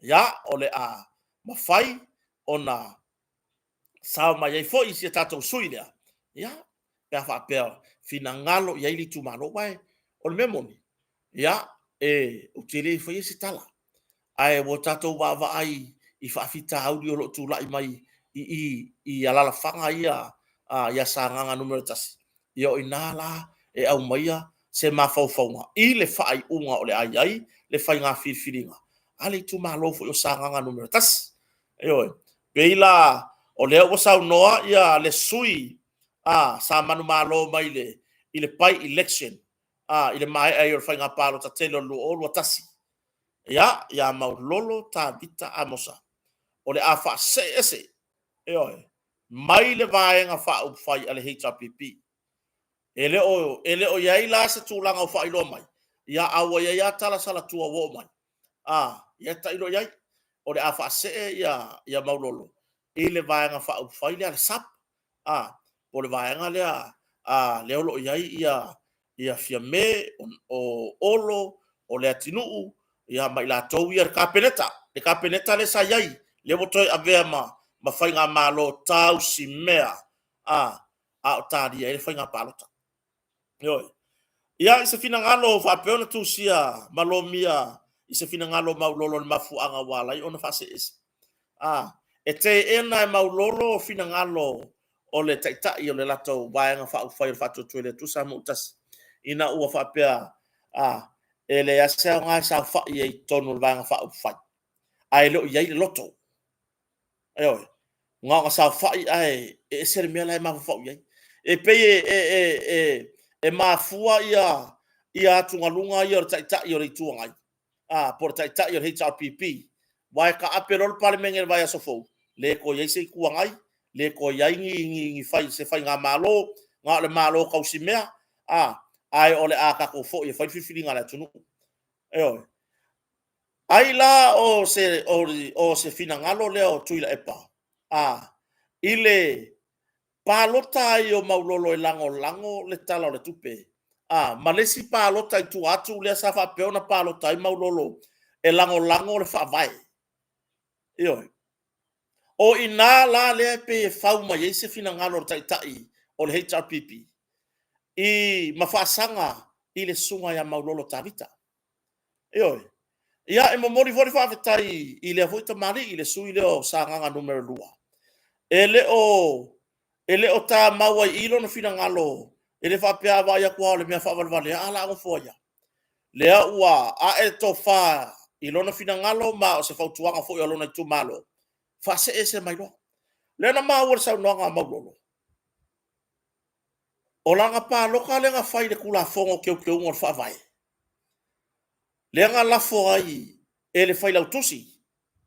ia, o le a mafai ona sao mai ai foi si a tatou sui lea, ia, pe a faapea finagalo i ai le itumalo. Aua o le mea moni, ia, e, ou te le faia se tala, ae ua tatou vaavaai i faafitauli o lo o tulai mai i i i alalafaga ia ia Sagaga Nu.1, ia o i ina la e aumaia se mafaufauga i le faaiuga o le a i ai le faiga filifiliga a le itumalo foi o Sagaga Nu.1. Ioe. Pei la o lea ua saunoa ia le sui a sa manumalo mai le i le by election a i le maea ai o le faiga palota tele o le 2021, ia ia Maulolo Tavita Amosa, o le a faasee ese, ioe, mai le Vaega Faaupufai a le HRPP. E le o, e le o i ai la se tulaga o faailoa mai, ia a ua i ai lava tala salatua ua oo mai, a, ia tailo i ai, o le a faasee ia, ia Maulolo i le Vaega Faaupufai lea a le SUPP, a, po o le vaega lea a, lea o lo o i ai ia, ia Fiame, o Olo, o Leatinuu, ia ma i latou ia le Kapeneta, le Kapeneta lea sa i ai, lea ua toe avea ma, ma faigamalo tausimea, a, a o talia ai le faiga palota. Ioe. Ia, i se finagalo faapea ona tusia ma lomia i se finagalo Maulolo i le mafuaaga ua ala ai ona faaseese. A, e teena e Maulolo finagalo o le taitai o le latou Vaega Faaupufai o le Faatuatua i le Atua Samoa ua Tasi, ina ua faapea, a, e leai se aoga e saofai ai i totonu o le Vaega Faaupufai, ae le o i ai le loto. Ioe. Na ona saofai ae e ese le mea la e mafaufau i ai. E pei e, e, e, e, e mafua ia, ia atugaluga ia o le Taitai o le Itu Agai, a, po o le Taitai o le HRPP, aua e taape loa le Palemene i le vaiaso fou, Le toe i ai se Itu Agai, le toe i ai ni, ni, ni fai, se faigamalo, na o le Malo tausimea, a, ae o le a tatou foi e fai le filifiliga a le atunuu. Ioe. Ai la o se, o, o se finagalo lea o Tuilaepa, a, i le palota ai o Maulolo e lagolago le Tala o le Tupe, a, ma le isi palota i tua atu lea sa faapea ona palota ai Maulolo e lagolago le Faavae. Ioe. O i ina la lea e pei e fau mai ai se finagalo o le Taitai o le HRPP i ma faasaga i le susuga ia Maulolo Tavita. Ioe. Ia, e momoli foi le faafetai i lea foi tamalii i le sui usufono lea o Sagaga Nu.2, e le o e le o tamau ai i i lona finagalo, e le faapea a vaai atu lava o le mea faavalevalea, a o le a nofo ai lava. Lea ua ae le tofa i lona finagalo ma o se fautuaga foi a lona itumalo, faasee ese mai loa. Lea na maua i le saunoaga a Maulolo, o lana palota lea na fai i le Tulafono o Teuteuga o le Faavae, lea na lafo ai e le Failautusi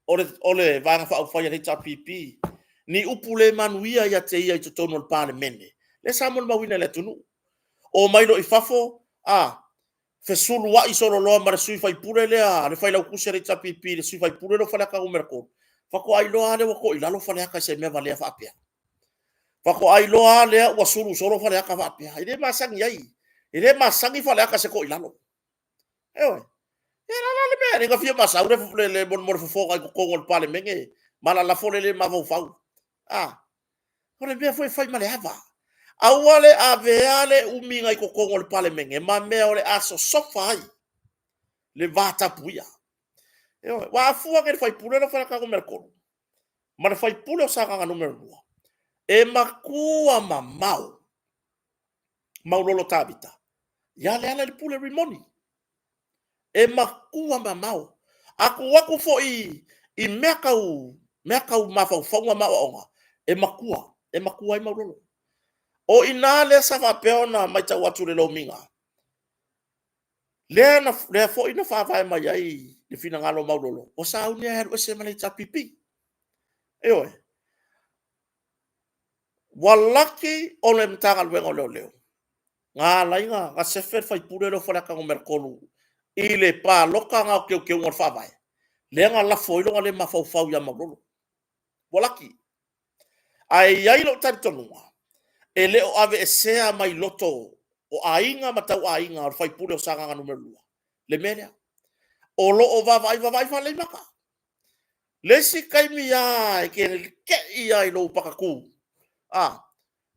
o le Vaega Faaupufai a le HRPP ni upu le manuia ia te ia i totonu o le Palemene, lea sa molimauina e le atunuu. Omai loa i fafo, a, fesulua'i solo loa ma le sui usufono lea, le Failautusi a le HRPP, le sui usufono lea o Faleata Nu.3, faatoa iloa lava lea ua toilalo Faleata i se mea valea faapea. Faatoa iloa lava lea ua sulu solo Faleata faapea. E le masani ai, e le masani Faleata i se toilalo. Ioe. Ia o le a le mea e ala ai ona fia masau le mo le fofoga i totonu o le Palemene ma lalafo le le mafaufau. A, o le mea foi e fai ma le ava. Aua le avea le umiga i totonu o le Palemene ma mea o le a sosofa ai le va tapuia. Ioe. Aua a fua nei i le sui usufono lea o Faleata Nu.3 ma le sui usufono o Sagaga Nu.2, e matua mamao Maulolo Tavita ia Lealailepule Rimoni. E matua mamao. A tuu atu foi i mea tau, mea tau mafaufauga ma aoaoga, e matua, e matua ai Maulolo. O i ina lea sa faapea ona matau atu i le lomiga, lea, na, lea foi na faavae mai ai le finagalo o Maulolo, ua sauni e alu ese ma le HRPP. Ioe. Ua laki o le Matagaluega o Leoleo na ala ai ona sefe le faipule lea o Faleata Nu.3 i le palota na o teuteuga o le Faavae, lea na lafo ai lona le mafaufau ia Maulolo. Ua laki. Ae i ai lou talitonuga, e le o aveesea mai loto o aiga ma tauaiga o le faipule o Sagaga Nu.2 le mea lea. O lo o vaavaai vaavaai faaleimata. Le isi taimi lava e te tei lava i lou patatu, a,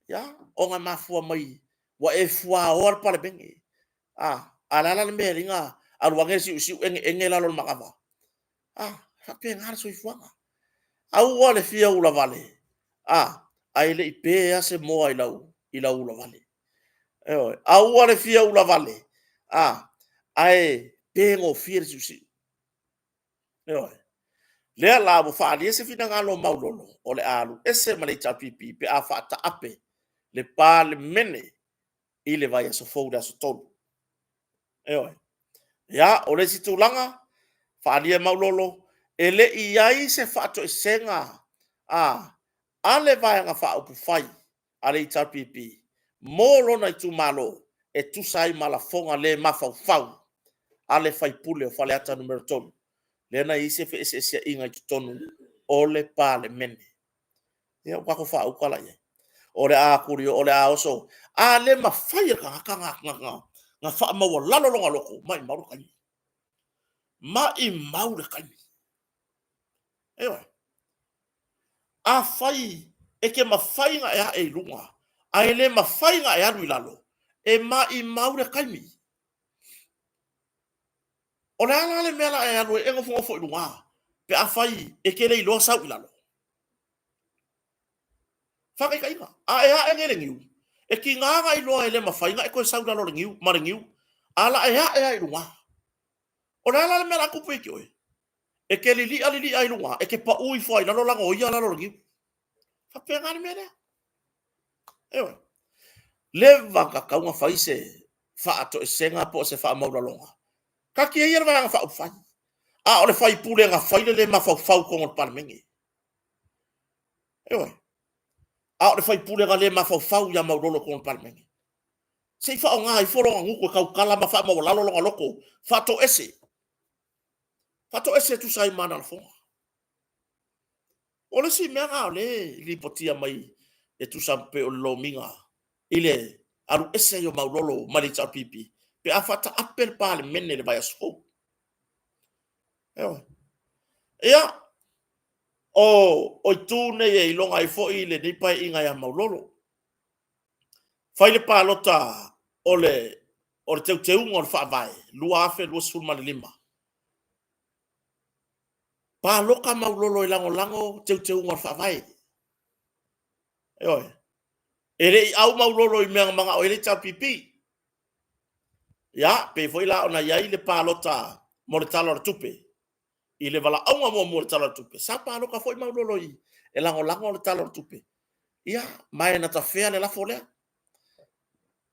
ia, ona e mafua mai ua e fuaoa le Palemene. A, a o le a la le mea e ala ai ona alu ane le siusiu egeege lalo o le manava? A, e faapena le soifuaga. Aua le fia ulavale, a, ae le i pe lava se moa i lau, i lau ulavale. Ioe. Aua le fia ulavale, a, ae pe gofie le siusiu. Ioe. Lea la ua faaalia se finagalo o Maulolo o le a alu ese ma le HRPP pe a faataape le Palemene i le vaiaso fou le aso 3. Ioe. Ia, o le isi tulaga, faaalia e Maulolo, e le i i ai se faatoesega a a le Vaega Faaupufai a le HRPP mo lona itumalo e tusa ai ma lafoga le mafaufau a le faipule o Faleata Nu.3, lea na i ai se feeseeseaiga i totonu o le Palemene. Ia, ua tatou faauta la i ai. O le a tulio, o le a oso. A le mafai e le tagata na faamaualalo lona loto, maimau le taimi. Maimau le taimi. Ioe. Afai e te mafai ona e ae i luga, ae le mafai ona e alu i lalo, e maimau le taimi. O le a la le mea la e alu ai e nofonofo i luga, pe afai e te le iloa sau i lalo? Faataitaiga, a e ae nei i le niu, e tiga ona iloa e le mafai ona e toe sau i lalo o le niu, ma le niu, a o le a e ae lava i luga. O le a la le mea o le a tupu ia te oe? E te lili'a lili'a i luga, e te pau ifo lava i lalo lagoia lalo o le niu. Faapena le mea lea. Ioe. Leva ona tatau ona fai se faatoesega po o se faamaualaloga. Taatia ia le Vaega Faaupufai. A o le faipule na fai le le mafaufau i totonu o le Palemene. Ioe. A o le faipule na le mafaufau ia Maulolo i totonu o le Palemene. Se i faaaoga ifo lona gutu e tautala ma faamaualalo lona loto, faatoese. Faatoese e tusa ai ma ana lafoga. O le isi mea lena o lea e lipotia mai e tusa pei o le lomiga i le alu ese ai o Maulolo mai le HRPP pe a faataape le Palemene i le vaiaso fou. Ioe. Ia, o itu nei e iloga ai foi lenei Paeaiga ia Maulolo. Fai le palota o le teuteuga o le Faavae 2025. Palota Maulolo e lagolago teuteuga o le Faavae. Ioe. E le i au Maulolo i mea na manao ai le HRPP. Ia, pei foi la ona i ai le palota mo le Tala o le Tupe. I le valaauga muamua o le Tala o le Tupe, sa palota foi Maulolo e lagolago le Tala o le Tupe. Ia, ma e na tafea le lafo lea.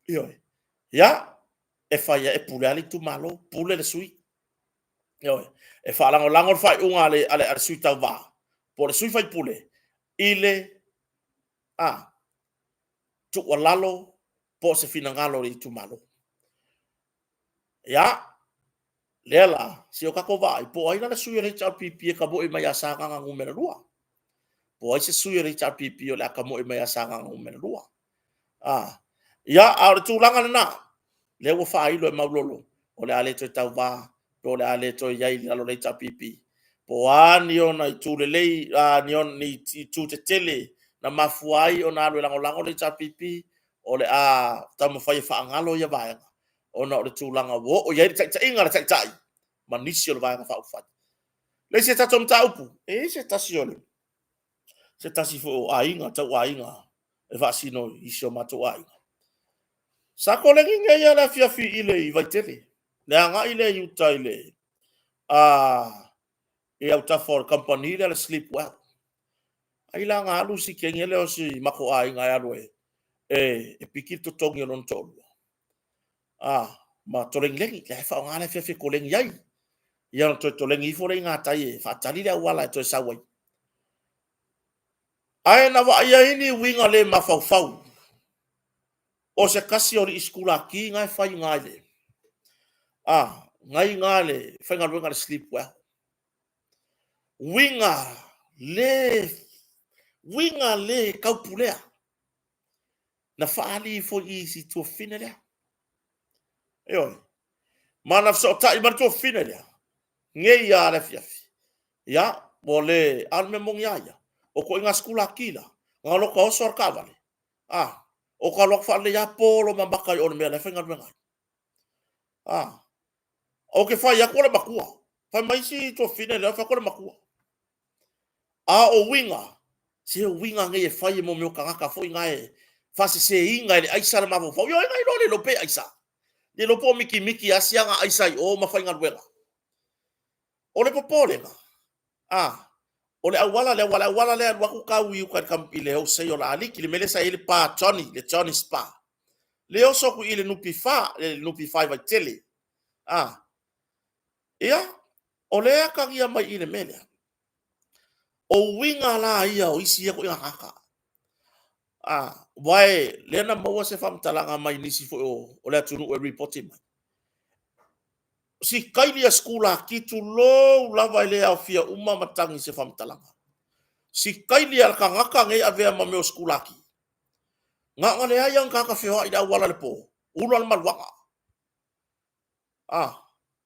Ioe. Ia, e fai e pule lava le itumalo, pule le sui. Ioe. E faalagolago le faaiuga a le, a le, a le sui tauva po o le sui faipule i le a tuualalo po o se finagalo o le itumalo. Ia, lea la, se o tatou vaai, po o ai la le sui o le HRPP e tamoe mai ia Sagaga Nu.2. Po o ai se sui o le HRPP o le a tamoe mai ia Sagaga Nu.2. Ah, ia, a o le tulaga lena, lea ua faailo e Maulolo, o le a le toe tauvā, po o le a le toe i ai i lalo o le HRPP. Po o a ni ona itu lelei, a, ni ona ni itu tetele na mafua ai ona alu e lagolago le HRPP, o le a taumafai e faagalo ia vaega, ona o le tulaga ua oo i ai le taitaiga a le Taitai ma nisi o le Vaega Faaupufai. Le isi a tatou mataupu, e i ai se tasi o le, se tasi foi o aiga, tauaiga e faasino i si o matou aiga. Sa kolegi nei le afiafi i le i Vaitele, le agai lea i uta i le a i autafa o le kamupani lea le Sleep Well. Ai la na alu si kenge lea o si matou aiga e alu e e piki le totogi o lona toalua. A ma tolegilegilegia e faaaoga le afiafi e kolegi ai. Ia ona toe tolegi ifo lea i gatai e faatali le auala e toe sau ai. Ae na vaaia ai ni uiga le mafaufau o se tasi o alii sikulaki na e fai i ina i le a na i ina le faigaluega le Sleep Well. Uiga le uiga le taupulea na faaali ifo i si tuafafine lea. Ioe. Ma na fesootai ma le tuafafine lea nei a le afiafi. Ia, ua le, a o le mea moni a ia, o ituaiga sikulaki la, na o ta oso lava i le taavale, a, o ta alu atu faalelei lava po loma maka i o i le mea la e faigaluega ai. A, ou te fai atu o le matua. Fai mai si tuafafine lea, fai atu o le matua. A o uiga, se o uiga nei e fai e mo mea o tagata foi na e faaseseina e le aisa le mafaufau. Ioe, na iloa le iloa pe aisa. Le iloa po o mikimiki lava siaga aisa i o ma faigaluega. O le popolega, a, o le auala lea, aua o le auala lea e alu atu tau i uta i le wholesale o Aliki, le mea lea sa i ai le pa Johnny, le Johnny Spa. Le oso atu i le NPF, le NPF i Vaitele. A, ia, o lea e atagia mai i le mea lea. O uiga la ia o isi ia ituaiga tagata. A, aua e, lea na maua se faamatalaga mai nisi foi o, o le atunuu e ripoti mai. Si kaili a sikulaki tulou lava e le aofia uma matagi i se faamatalaga. Si kaili a le tagata nei avea ma mea o sikulaki. Na ona leai lava o ni tagata feoai i le auala i le po, ula le maluaga. A,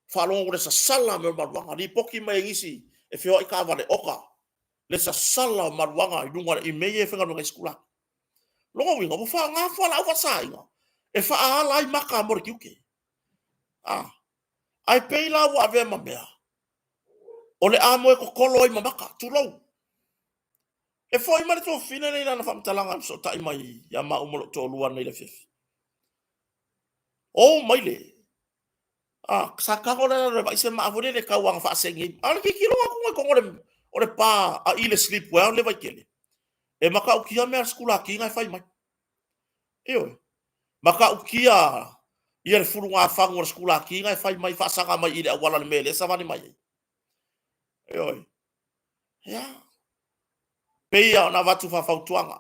faalogo le sasala o mea o maluaga. Lipoti mai e nisi e feoai taavale, oka, le sasala o maluaga i luga i mea ia e faigaluega ai sikulaki. Lona uiga, ua faaaoga fualaau faasaina e faaala ai maka mo le tiute. A, ae pei la ua avea ma mea o le a moe totolo ai ma maka, tulou. E foi mai le tuafafine lenei i lana faamatalaga e fesootai mai ia maua ma lou toalua ananei i le afiafi. Ou mai le a sa tago le lalo e vaai se maa foi lele e tau aga faasegi ai. A o le tilotilo atu i totonu o le, o le pa a i le sleep well le Vaitele, e matautia mea a le sikulaki na e fai mai. Ioe. Matautia ia le fulugafagu o le sikulaki na e fai mai faasaga mai i le auala i le mea lea e savali mai ai. Ioe. Ia. Pei lava ona avatu faafautuaga,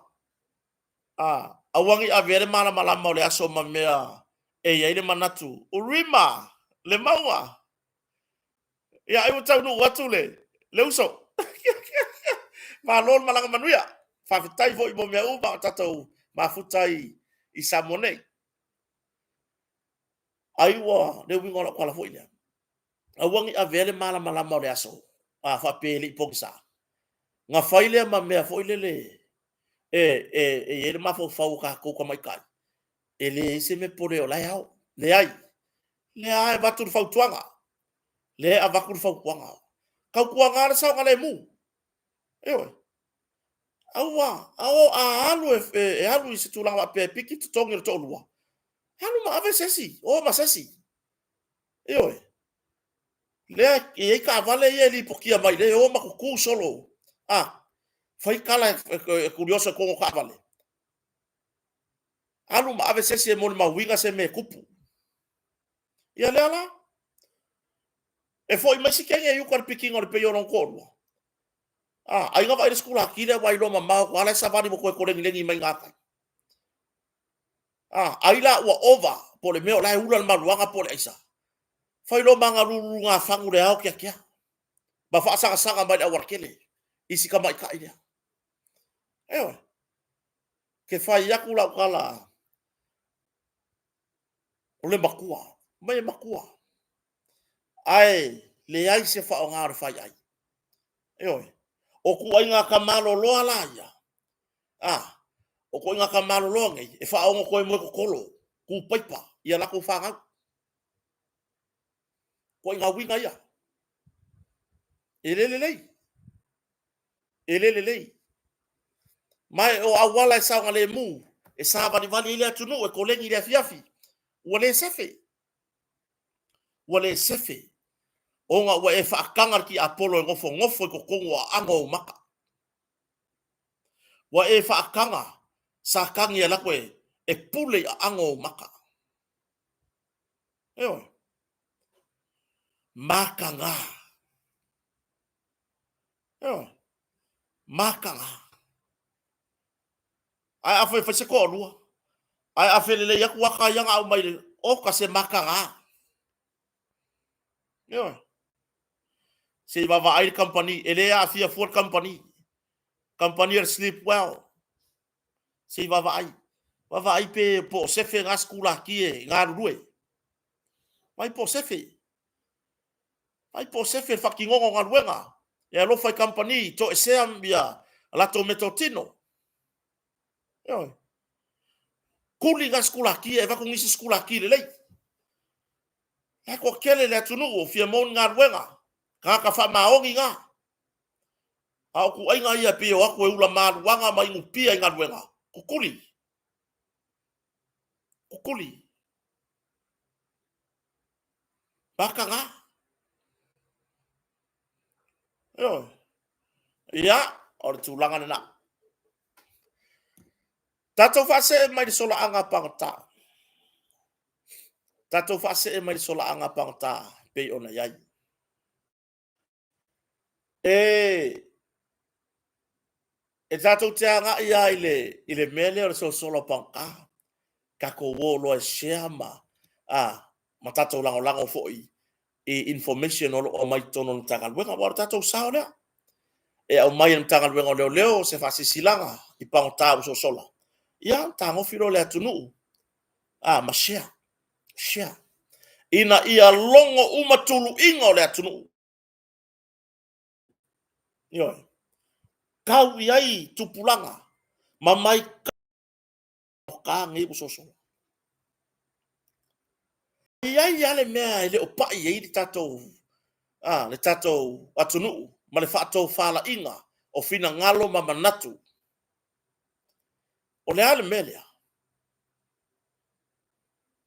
a, aua ne i avea le malamalama o le aso ma mea e i ai le manatu, Urima, le mauga. Ia, ai ua taunuu atu le, le uso. Malo le malaga manuia. Faafetai foi mo mea uma o tatou mafuta ai i Samoa nei. Ai ua, le uiga o lau tala foi lea, aua ne i avea le malamalama o le aso, a faapea e le i pogisa, na fai lea ma mea foi lele e i ai le mafaufau o tatou tamaitai, e leai se mea e popole ai o la e ao. Leai, lea e avatu le fautuaga, lea e avatu le fautuaga. Tautuana le saogalemu, ioe. Aua, a alu e alu i se tulaga faapea e piki le totogi o le toalua, alu ma ave se isi, o ma se isi. Ioe. Lea e i ai taavale ia e lipotia mai e o ma tutu solo, a, fai tala e tulioso i totonu o taavale. Alu ma ave se isi e molimauina se mea e tupu. Ia lea la, e foi mai si teine i uta i le pikiina o le peia o lona toalua. A, ai na vaai le sikulaki lea ua iloa mamao atu lava la e savali ua toe tolegilegi mai gatai. A, ai la ua ova, po o le mea o la e ula le maluaga po o le aisa. Fai loa ma galululugafagu le ao keakea ma faasagasaga mai le aualatele i si tamaitai lea. Ioe. Ke fai atu lau tala, o le matua, mai e matua. Ae leai se faaaoga o le faiai. Ioe. O ituaiga tamaloloa la ia, a, o ituaiga tamaloloa nei, e faaono toe moe totolo, tu paipa i a latou fanau. Ituaiga uiga ia. E le lelei. E le lelei. Ma o auala e saogalemu, e savalivali ai le atunuu e koleni i le afiafi, ua le sefe. Ua le sefe ona ua e faataga le tiapolo e nofonofo i totonu o aano o ou mata. Ua e faataga Satani e alu atu e pule i aano o ou mata. Ioe. Mataga. Ioe. Mataga. Ae afai e fai se toalua, ae a felelei atu ata ia na aumai le, oka se mataga. Ioe. Se i vaavaai le kamupani, e le aafia fua le kamupani. Kamupani o le Sleep Well. Se i vaavaai. Vaavaai pe po o sefe na sikulaki e galulue. Vai po o sefe. Vai po o sefe le faatinoga o galuega. E alofa i kamupani, toesea ia latou meatotino. Ioe. Kuli na sikulaki e avatu nisi sikulaki lelei. E toatele le atunuu o fia maua ni galuega, tagata faamaoni na. A o ituaiga ia pei e o atu e ula maluaga ma inupia i galuega, kukuli. Kukuli. Mataga. Ioe. Ia, o le tulaga lena. Tatou faasee mai le solaaga pagota. Tatou faasee mai le solaaga pagota pei ona i ai. E e tatou te agai lava i le, i le mea lea o le sosola o pagota. Tatou o loa e share ma, a, ma tatou lagolago foi i information o lo o aumai i totonu o le Matagaluega, aua o le tatou sao lea. E aumai e le Matagaluega o Leoleo se faasilasilaga i pagota ua sosola, ia tagofi loa le atunuu a, ma share, share, ina ia logo uma tuluiga o le atunuu. Ioe. Tau i ai tupulaga ma mai ka nei ua sosola. E i ai lava le mea e le o pai ai le tatou, a, le tatou atunuu ma le faatofalaiga o finagalo ma manatu. O le a le mea lea?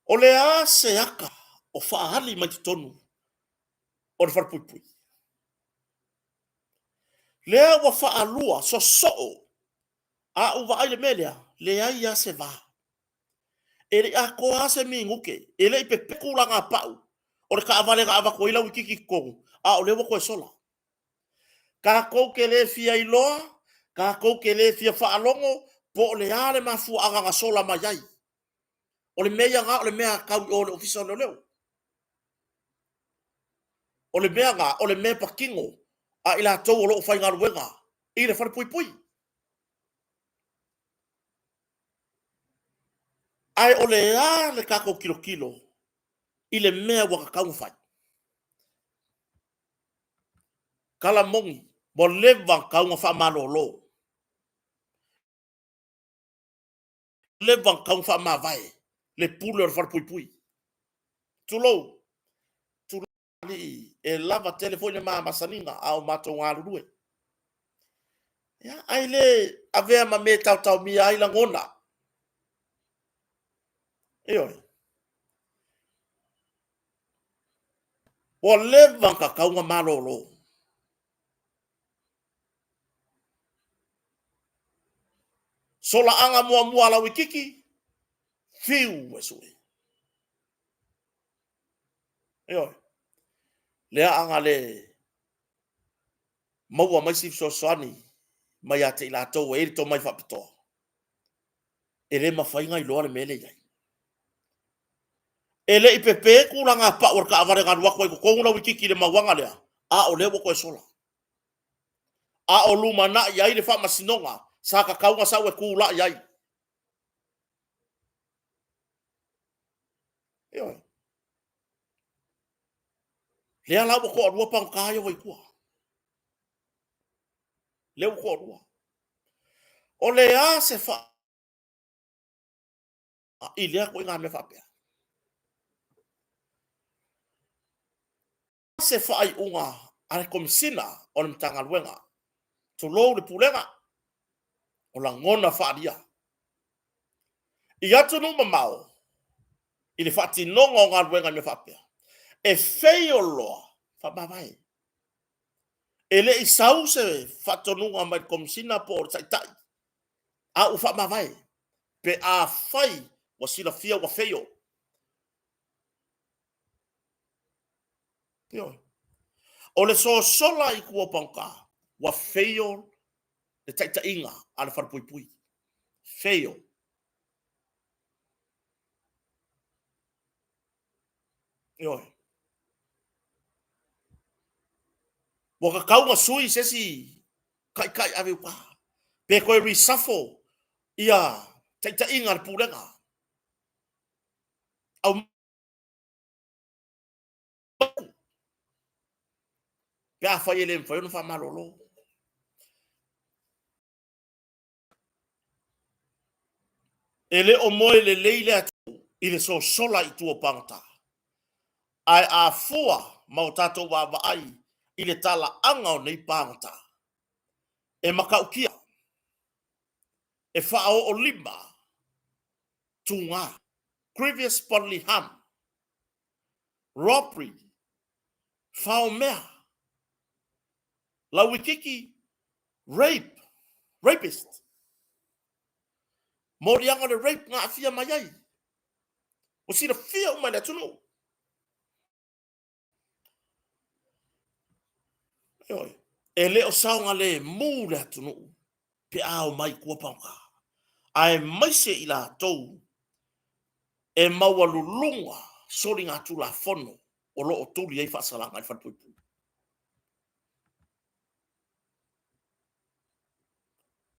O le a se aka o faaali mai totonu o le falepuipui? Lea ua faalua sosoo A ou vaai i le mea lea, leai lava se va. E le i atoa lava se minute, e le i pepeku la gapau o le taavale na avatu ai lauititi i totonu, a o lea ua toe sola. Tatou te le fia iloa. Tatou te le fia faalogo po o le a le mafuaaga na sola mai ai. O le mea ia na o le mea a tau i o le Ofisa o Leoleo. O le mea na, o le mea patino a i latou o lo o faigaluega i le falepuipui. Ae o le a le tatou tilotilo i le mea ua tatau ona fai? Tala moni, ua leva ona tatau ona faamalolo, leva ona tatau ona faamavae le pule o le falepuipui. Tulou, tulou alii, e lava tele foi le ma masaniga a o matou galulue. Ia, ae le avea ma mea e taotaomia ai lagona. Ioe. Ua leva ona tatau ona malolo. Solaaga muamua a Lauititi, fiu e sue. Ioe. Lea a le maua mai si fesoasoani mai ia te i latou e i ai le tomai faapitoa, e le mafai ona iloa le mea lea e i ai. E le i pepe tulaga pau o le taavale na alu atu ai i totonu Lauititi i le mauaga lea, a o lea ua toe sola. A o lumanai ai le faamasinoga sa tatau ona sau e tulai ai. Ioe. Lea la ua toalua pagota ia ua i tua. Lea ua toalua. O le a se fa i lea ituaiga mea faapea? Se faaiuga a le Komesina o le Matagaluega, tulou le Pulega, o lagona faaalia i atunuu mamao i le faatinoga o galuega i mea faapea, e fail loa, faamavae. E le i sau se faatonuga mai le Komesina po o le Taitai, a ua faamavae pe afai ua silafia ua fail. Ioe. O le sosola i tua o pagota, ua fail le taitaiga a le falepuipui. Fail. Ioe. Ua tatau ona sui se isi taitai ave i uta, pe toe reshuffle ia taitaiga a le pulega. Au pe afai e le mafai ona faamalolo. E le o moe lelei le atunuu i le sosola i tua o pagota. Ae a fua ma o tatou vaavaai i le talaaga o nei pagota, e matautia, e faaoolima tuga, grievous bodily harm, robbery, faomea, lauititi, rape, rapist. Moliaga o le rape na aafia mai ai. Ua silafia uma e le atunuu. Ioe. E le o saogalemu le atunuu pe a omai i tua pagota, aemaise i latou e maualuluga soligatulafono o lo o tuli ai faasalaga i le falepuipui.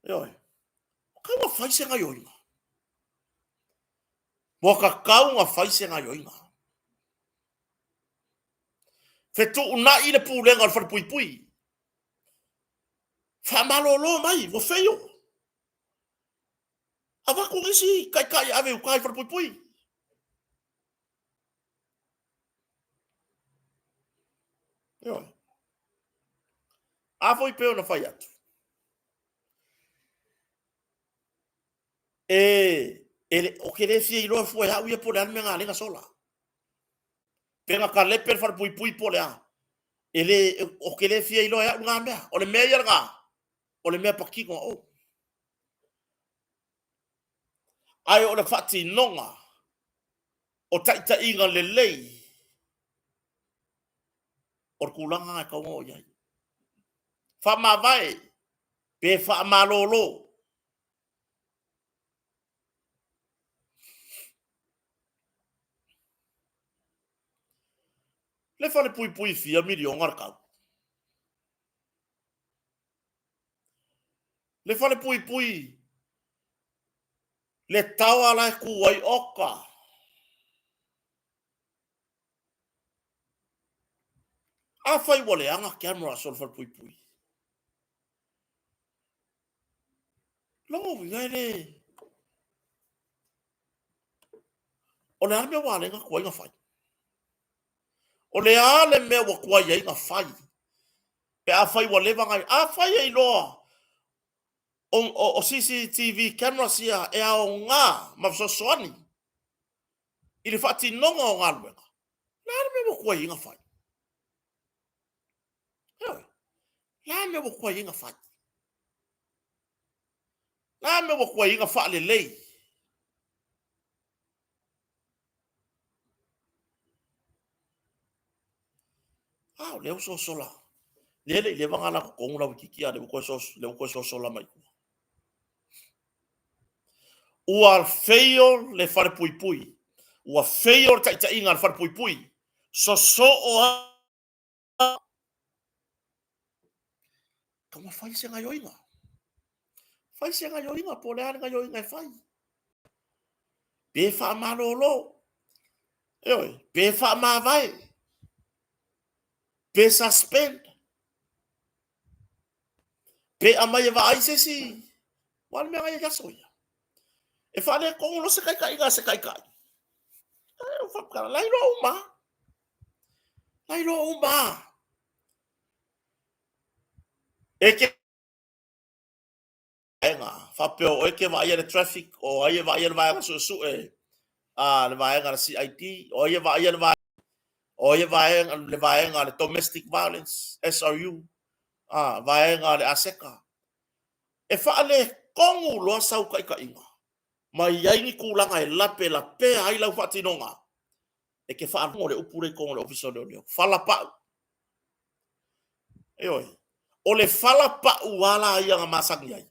Ioe. Ua tatau ona fai se gaioiga. Ua tatau ona fai se gaioiga. Fetuunai le pulega o le falepuipui. Faamalolo mai, ua fail. Avatu nisi taitai e ave i uta i falepuipui. Ioe. A foi pei ona fai atu, e, e le, o ke le fia iloa fua e au ia po le a le mea na ala ai ona sola. Pe na talepe le falepuipui po o le a. E le, o ke le fia iloa e au lena mea. O le mea ia lena, o le mea patino a ou. Ae o le faatinoga o taitaiga lelei o le tulaga e tatau ona oo i ai. Faamavae. Pe faamalolo. Le falepuipui fia miliona le tau. Le falepuipui le taoa la e tu ai oka. Afai ua leaga cameras o le falepuipui. Lona uiga e le... O le a le mea ua ala ai ona tuai ona fai? O le a le mea ua tuai ai ona fai? Pe afai ua leva ona... Afai e iloa o CCTV cameras ia e aoga ma fesoasoani i le faatinoga o galuega, o le a le mea ua tuai ai ona fai? Ioe. O le a le mea ua tuai ai ona fai? O le a le mea ua tuai ai ona faalelei? A o lea ua sosola. Lea e le i leva ona ala totonu Lauitiiti, a o lea ua toe sosola mai tua. Ua feio le falepuipui, ua feio le taitaiga a le falepuipui, sosoo a Tau fai se gaioiga. Fai se gaioiga, po o le a le gaioiga e fai. Pe faamalolo, ioe, pe faamavae, pe suspend, pe aumai e vaai se isi. Ua le mea na i ai aso ia. E faaletonu loa se taitaiga a se taitai. La iloa uma. La iloa uma. E te vaega, faapea o oe e te vaaia le traffic, o ai e vaaia le vaega suesue a le vaega a le CID, o ai e vaaia le vaega, o ai e vaega le vaega a le domestic violence, SRU, a vaega a le ASECA. E faaletonu loa sau taitaiga ma i ai ni tulaga e lapelapea ai lau faatinoga, e te faalogo le upu lea i totonu o le Ofisa o Leoleo, fala pau. Ioe. O le fala pau lava la ia na masani ai.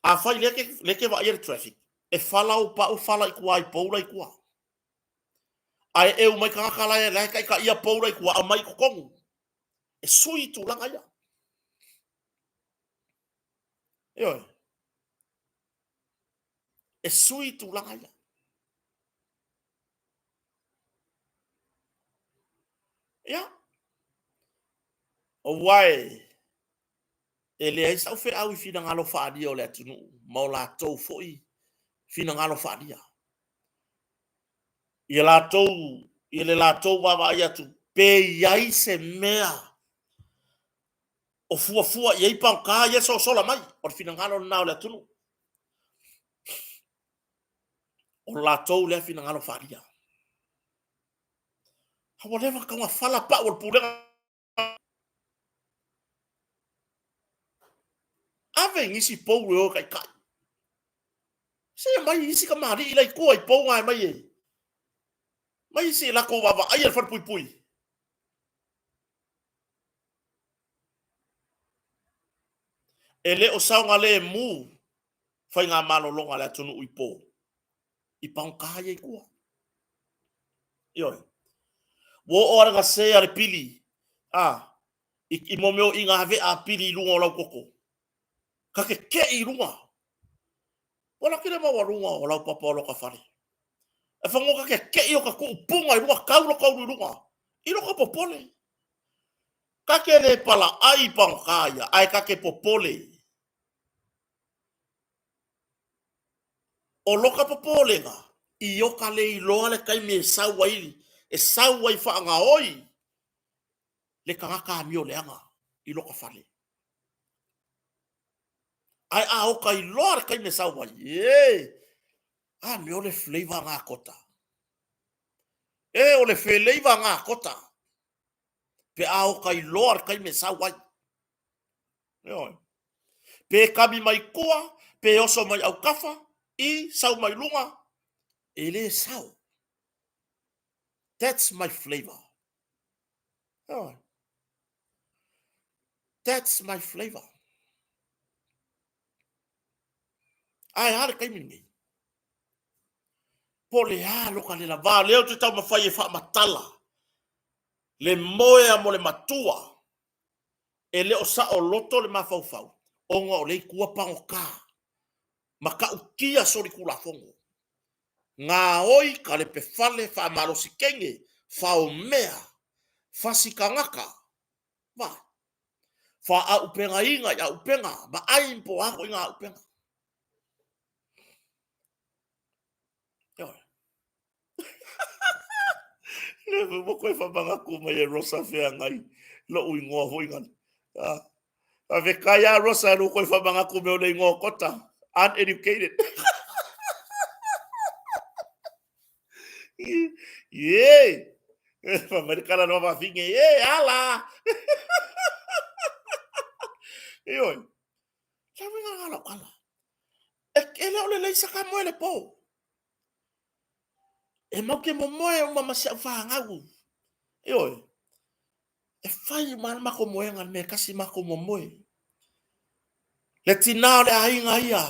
Afai lea ke, lea ke vaaia le traffic, e fala ou pau, fala i tua i pou la i tua. Ae eu mai tagata la e, la e taitaia pou la i tua, aumai i totonu. E sui tulaga ia. Ioe. E sui tulaga ia. Ia. Aua e leai sau feau i finagalo faaalia o le atunuu ma o latou foi finagalo faaalia. Ia latou, i le latou vaavaai atu pe i ai se mea o fuafua i ai paoka ia e sosola mai, o le finagalo lena o le atunuu. O latou lea finagalo faaalia. A ua leva ona fala pau o le pulega. Ave i nisi pou e o e taitai. Se aumai isi kamali'i la i tua i pou na e aumai e. Mai isi e latou vaavaaia le falepuipui. E le o saogalemu faigamalologa a le atunuu i po, i pagota ia i tua. Ioe. Ua oo lava le gase a le pili, a, i, i mo mea o i gave'a a pili i luga o lau toto. Ka keke'i i luga. Ua laki le maualuga o lau papa o loka fale. E whangoa ka keke'i o ka tuupuga i luga, kau loka ulu i luga. I loka popole. Ka ke le palaai i pagota ia, ae ka ke popole. O loka popolega, i oka le iloa le taimi e sau ai, e sau ai faagaoi le tagata amio leaga i loka fale. Ae a oka iloa le taimi e sau ai, e, amio le flavor a gakota. E, o le flavor a gakota, pe a oka iloa le taimi e sau ai. Ioe. Pe kami mai tua, pe oso mai autafa, i sau mai luga, e le sao. That's my flavor. Ioe. That's my flavor. Ae a le taimi lenei? Po o le a loka le lavā, lea ou te taumafai e faamatala le moea mo le matua e le o saoloto le mafaufau ona o lea i tua pagota matautia solitulafono, gaoi kalepe fale faamalosi teine faomea fasi tagata vaai faaupegaina i aupega vaai po o a ituaiga aupega. Ioe. Lea foi ua toe faamanatu mai e Rosa Feagai lou igoa foi lale. Ah. Faafetai lava Rosa lou toe faamanatu mai o le igoa o Kota. Uneducated. Ie! Fai mai le tala le fafine, e ala! Ioe. Le uiga lena o lau tala. E le o lelei sa ta moe i le po. E mau te momoe uma ma si au fanau. Ioe. E fai uma lava le matou moega i le mea e tasi matou momoe. Le tina o le aiga ia,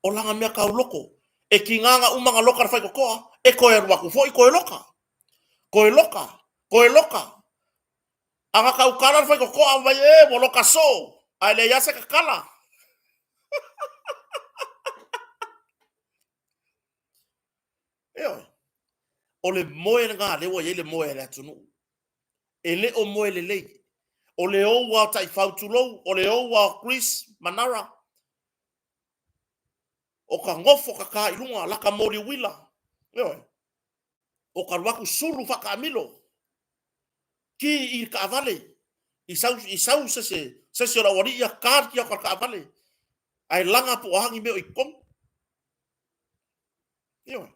o lana mea tauloto, e tiga na uma na loka le faitotoa, e toe alu atu foi toe loka, toe loka, toe loka. A na tautala le faitotoa, fai mai, e, ua loka soo, ae leai lava se tatala. Ioe. O le moe lena lea ua i ai le moe a le atunuu. E le o moe lelei. O le ou lava o taifau tulou, o le ou lava o Chris Manara, o ka nofo ka ta i luga, laka moli uila. Ioe. O ka alu atu sulu faataamilo. Ki i le taavale. I sau, i sau se se, se se o le aualii ia, ta le tiaka o le taavale. Ae laga po o a ni mea o i totonu. Ioe.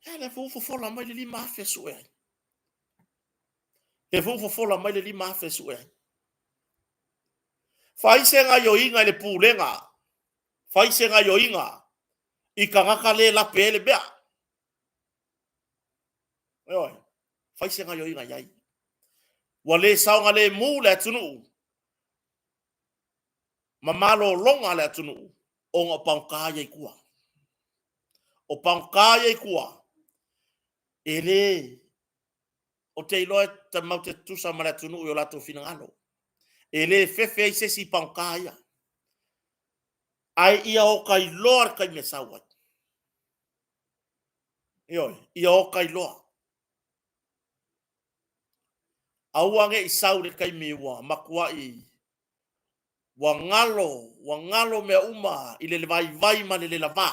Ia lea foi ua fofola mai le 5,000 e sue ai. Lea foi ua fofola mai le 5,000 e sue ai. Fai se gaioiga i le pulega. Fai se gaioiga i tagata le lape ai le mea. Ioe, fai se gaioiga i ai. Ua le saogalemu le atunuu ma malologa a le atunuu ona o pagota ia i tua. O pagota ia i tua, e le, ou te iloa e matou te tutusa ma le atunuu i o latou finagalo. E le fefe ai se isi i pagota ia. Ae ia oka iloa le taimi e sau ai. Ioe, ia oka iloa. Aua ne i sau le taimi ua matuai ua galo, ua galo mea uma i le vaivai ma le le lavā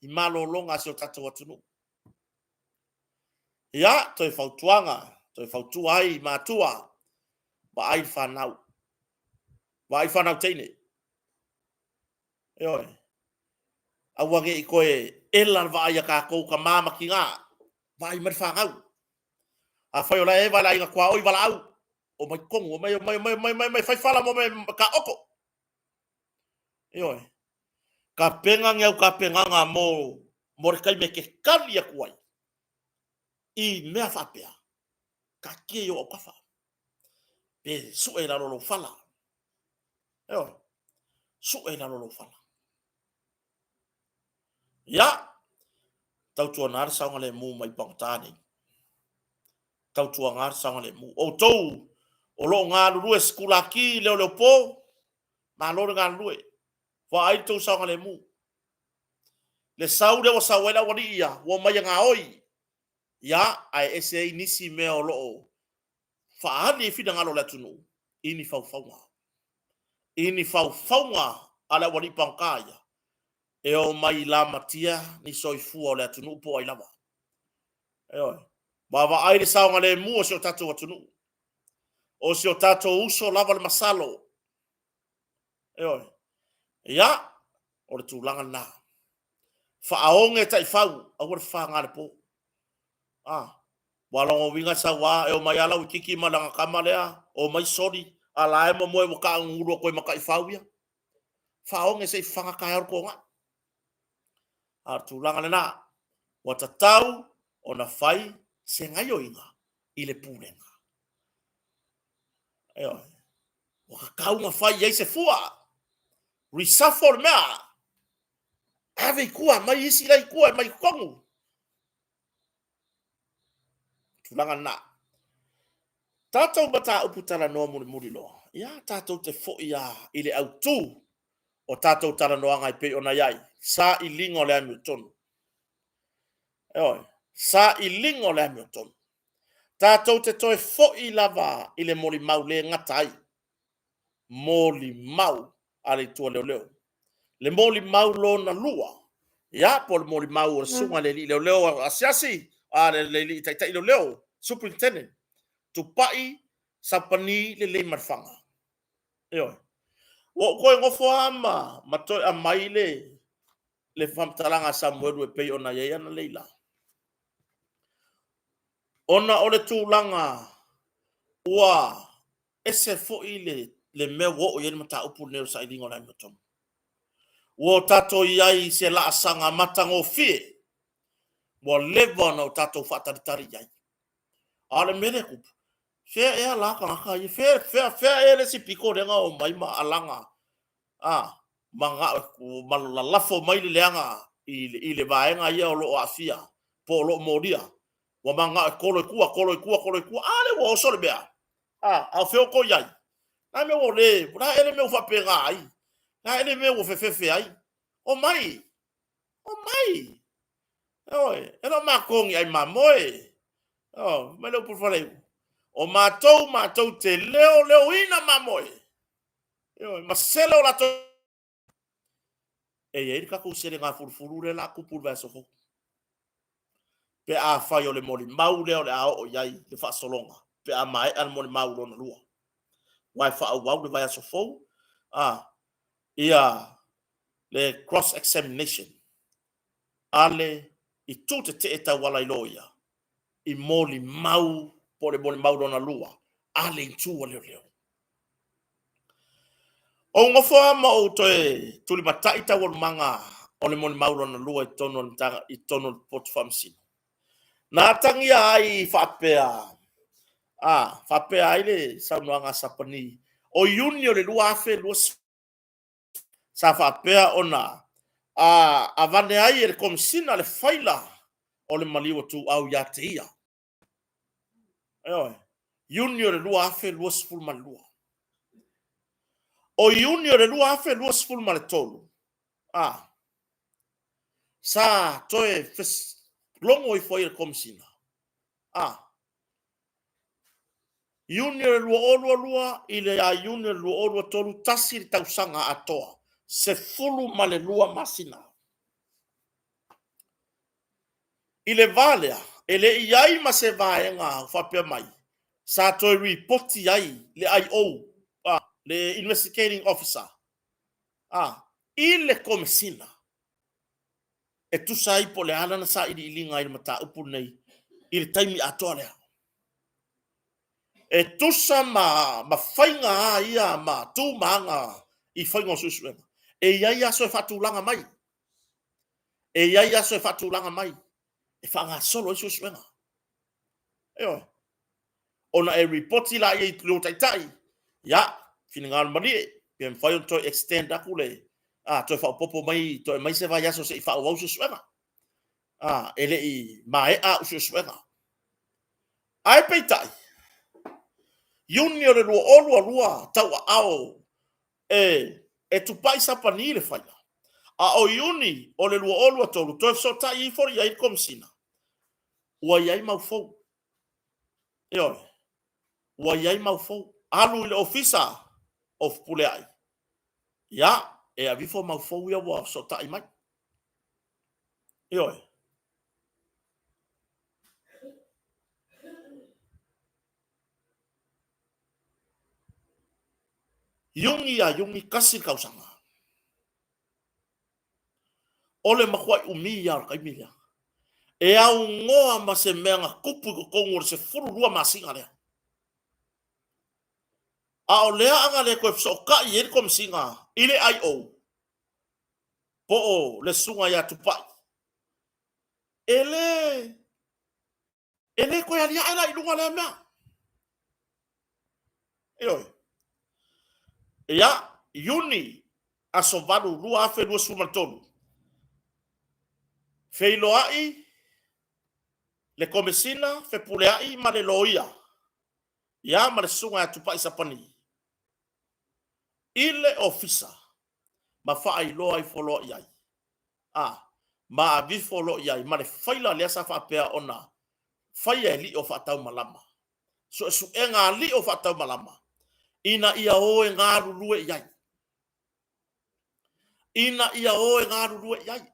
i malologa a si o tatou atunuu. Ia, toe fautuaga, toe fautua ai i matua, vaai le fanau, vaai fanau teine. Ioe, aua ne i toe ela le vaai a tatou tama ma tina, vaai mai le fanau. Afai o la e eva i le aiga tuaoi valaau, omai totonu, omai, omai, omai, omai, omai, omai, fai fala mo me taoto. Ioe. Tapena ni au tapenaga mo, mo le taimi e te tali atu ai i mea faapea, taatia i ou autafa, pe sue i lalo o lou fala. Ioe. Sue i lalo o lou fala. Ia, tautuana le saogalemu mai pagota nei. Tautuana le saogalemu. Outou o lo o galulue sikulaki leoleopo, malo le galulue. Vaai le tou saogalemu. Le sau lea ua sau ai le aualii ia, ua omai e gaoi. Ia, ae ese ai nisi mea o lo o faaali ai finagalo o le atunuu i ni faufauga. I ni faufauga a le aualii pagota ia, e omai lamatia ni soifua o le atunuu po o ai lava. Ioe. Vaavaai le saogalemu o si o tatou atunuu. O si o tatou uso lava le masalo. Ioe. Ia, o le tulaga lena. Faaoge taifau, aua le fafaga le po. Ah, ua lona uiga sau a, e omai lava Lauititi ma lana tama lea, omai soli, a la e momoe ua taagugulu atu ai ma taifau ia. Faaoge se i fafaga taeao le togai. A o le tulaga lena, ua tatau ona fai se gaioiga i le pulega. Ioe. Ua tatau ona fai i ai se fua. Reshuffle le mea. Ave i tua, mai isi la i tua e mai totonu. Tulaga na. Tatou mataupu talanoa mulimuli loa. Ia, tatou te foi a i le autu o tatou talanoaga e pei ona i ai. Sailiga o le amiotonu. Ioe, sailiga o le amiotonu. Tatou te toe foi lava i le molimau le gata ai. Molimau a le Itu a Leoleo. Le molimau lona lua, ia, po o le molimau o le susuga i le alii leoleo asiasi, a le alii taitai leoleo, superintendent, Tupai Sapani Leleimailefanga. Ioe. Ua ou toe nofo lava ma, ma toe aumai le, le faamatalaga a Samuelu e pei ona i ai ana leila. Ona o le tulaga ua ese foi le, le mea ua oo i ai le mataupu lenei o le sailiga o le amiotonu. Ua o tatou i ai i se laasaga matagofie ua leva ona o tatou faatalitali i ai. A o le mea lea e tupu, fea ea la tagata ia, fea, fea, fea ea le isi pito lea na omai ma alaga, a, ma, ma lalafo mai le leaga i, i le vaega ia o lo o aafia, po o lo o molia. Ua mananao e tolo i tua, tolo i tua, tolo i tua. A lea ua oso le mea. A, a o fea outou i ai? La mea ua le, la ea le mea ua faapena ai? La ea le mea ua fefefe ai? Omai, omai. Ioe, e le o matou ni ai mamoe. Oh, mai le upu fale. O matou, matou te leo leoina mamoe. Ioe, ma sele o latou. E i ai le tatou sele gafulufulu lea la tupu i le vaiaso fou. Pe a fai o le molimau lea o le a oo i ai le faasologa, pe a maea le molimau lona lua. Aua e faaauau le vaiaso fou, a, ia le cross examination a le itu tetee tauala i loia i molimau po o le molimau lona lua a le itu a leoleo. Ou nofo lava ma ou toe tulimatai taualumaga o le molimau lona lua i totonu o le i totonu o le potu faamasino. Na atagia ai faapea, a, faapea ai le saunoaga a Sapani, o Iuni o le 2020 sa faapea ona a, avane ai e le Komesina le faila o le maliu o Tuuau ia te ia. Ioe, Iuni o le 2022. O Iuni o le 2023, a, sa toe logo ifo ai e le Komesina, a, Iuni o le 2022 i le ia Iuni o le 2023, tasi le tausaga atoa, 12 masina. I le va lea, e le i ai ma se vaega o faapea mai sa toe ripoti ai le IO, le Investigating Officer, a, i le Komesina e tusa ai po o le a lana sailiiliga i le mataupu lenei i le taimi atoa lea. E tusa ma, ma faiga a ia ma tu ma aga i faiga o suesuega, e i ai aso e faatulaga mai. E i ai aso e faatulaga mai e faagasolo ai suesuega. Ioe. Ona e ripoti laia i lou taitai, ia, finagalo malie, pe mafai ona toe extend atu le, a, toe faaopoopo mai, toe aumai se vaiaso se i faaauau suesuega. A, e le i maea au suesuega. Ae peitai, Iuni o le 2022 tauaao e, e tupai Sapani le faila. A o Iuni o le 2023, toe fesootai ifo i ai le Komesina, ua i ai mau fou. Ioe, ua i ai mau fou. Alu i le ofisa o Fepuleai, ia, e aveifo mau fou ia ua fesootai mai. Ioe. Iuni ia Iuni, tasi le tausaga. O le matuai umi ia o le taimi lea. E aunoa ma se mea na tupu i totonu o le 12 masina lea. A o lea ana le toe fesootai i ai le Komesina i le IO, po o le susuga ia Tupai, e le, e le toe aliae la i luga lea mea. Ioe. Ia, Iuni. Aso 8, 2023, feiloai le Komesina Fepuleai ma le Loia ia ma le Susuga ia Tupai Sapani i le Ofisa ma faailoa ifo loa i ai, a, ma avifo loa i ai ma le faila lea sa faapea ona faia e lio faataumalama, suesuega a lio faataumalama, ina ia o e galulue i ai. Ina ia o e galulue i ai.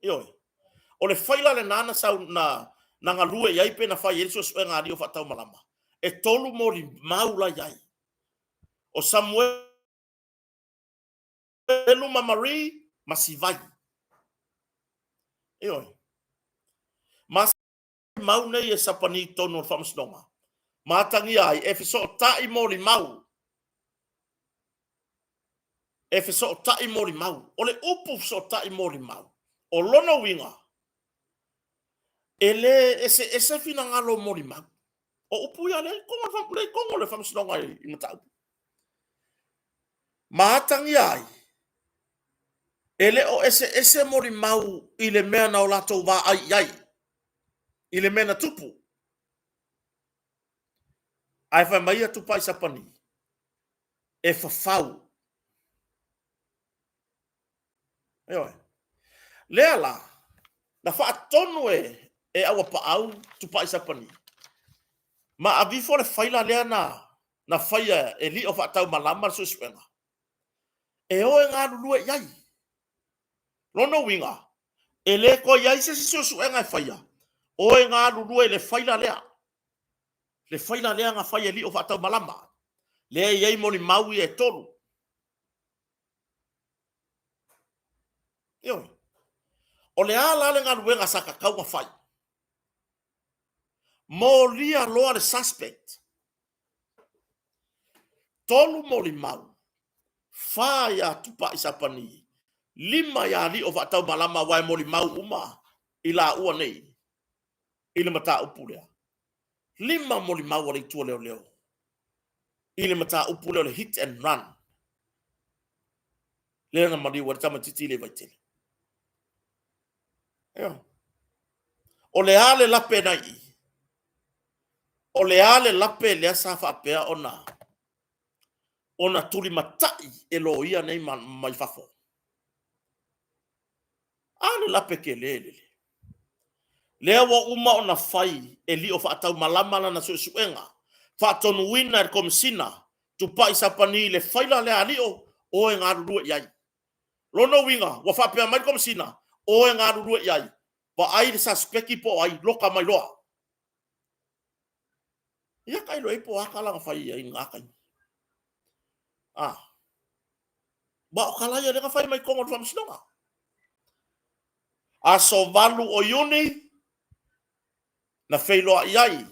Ioe. O le faila lena na sau na, na galue i ai pe na fai ai le suesuega a lio faataumalama. E tolu molimau la i ai. O Samuelu ma Marie ma Sivai. Ioe. Ma mau nei e Sapani i totonu o le faamasinoga, ma atagia ai e fesootai molimau. E fesootai molimau. O le upu fesootai molimau, o lona uiga, e le eseese finagalo o molimau. O upu ia lea i totonu o le faamasinoga i mataupu. Ma atagia ai, e le o eseese molimau i le mea na o latou vaai i ai, i le mea na tupu. Ae fai mai ia Tupai Sapani, e fafau. Ioe. Lea la, na faatonu e, e Auapaau Tupai Sapani, ma avifo le faila lea na, na faia e lio faataumalama le suesuega, e o e galulue i ai. Lona uiga, e le toe i ai se isi suesuega e faia, o e galulue i le faila lea, le faila lea na fai e lio faataumalama, lea e i ai molimau ia e tolu. Ioe. O le a la le galuega sa tatau ona fai? Molia loa le suspect. Tolu molimau, fa ia Tupai Sapani, lima ia Alii o Faataumalama aua e molimau uma i laua nei i le mataupu lea. Lima molimau a le Itu o Leoleo i le mataupu lea o le hit and run lea na maliu ai le tamaitiiti i le Vaitele. O le a le lape na i i? O le a le lape lea sa faapea ona ona tulimatai e loia nei mai fafo? A le lape tele lele. Lea ua uma ona fai e lio faataumalama lana suesuega, faatonuina e le Komesina Tupai Sapani i le faila lea a lio, o e galulue i ai. Lona uiga, ua faapea mai le Komesina, o e galulue i ai, vaai le saspeki po o ai, loka mai loa. Ia tailo i ai po o a tala na fai ai i lena taimi. A. Ma o tala ia lea na fai mai totonu o le faamasinoga. Aso 8 o Iuni, na feiloai ai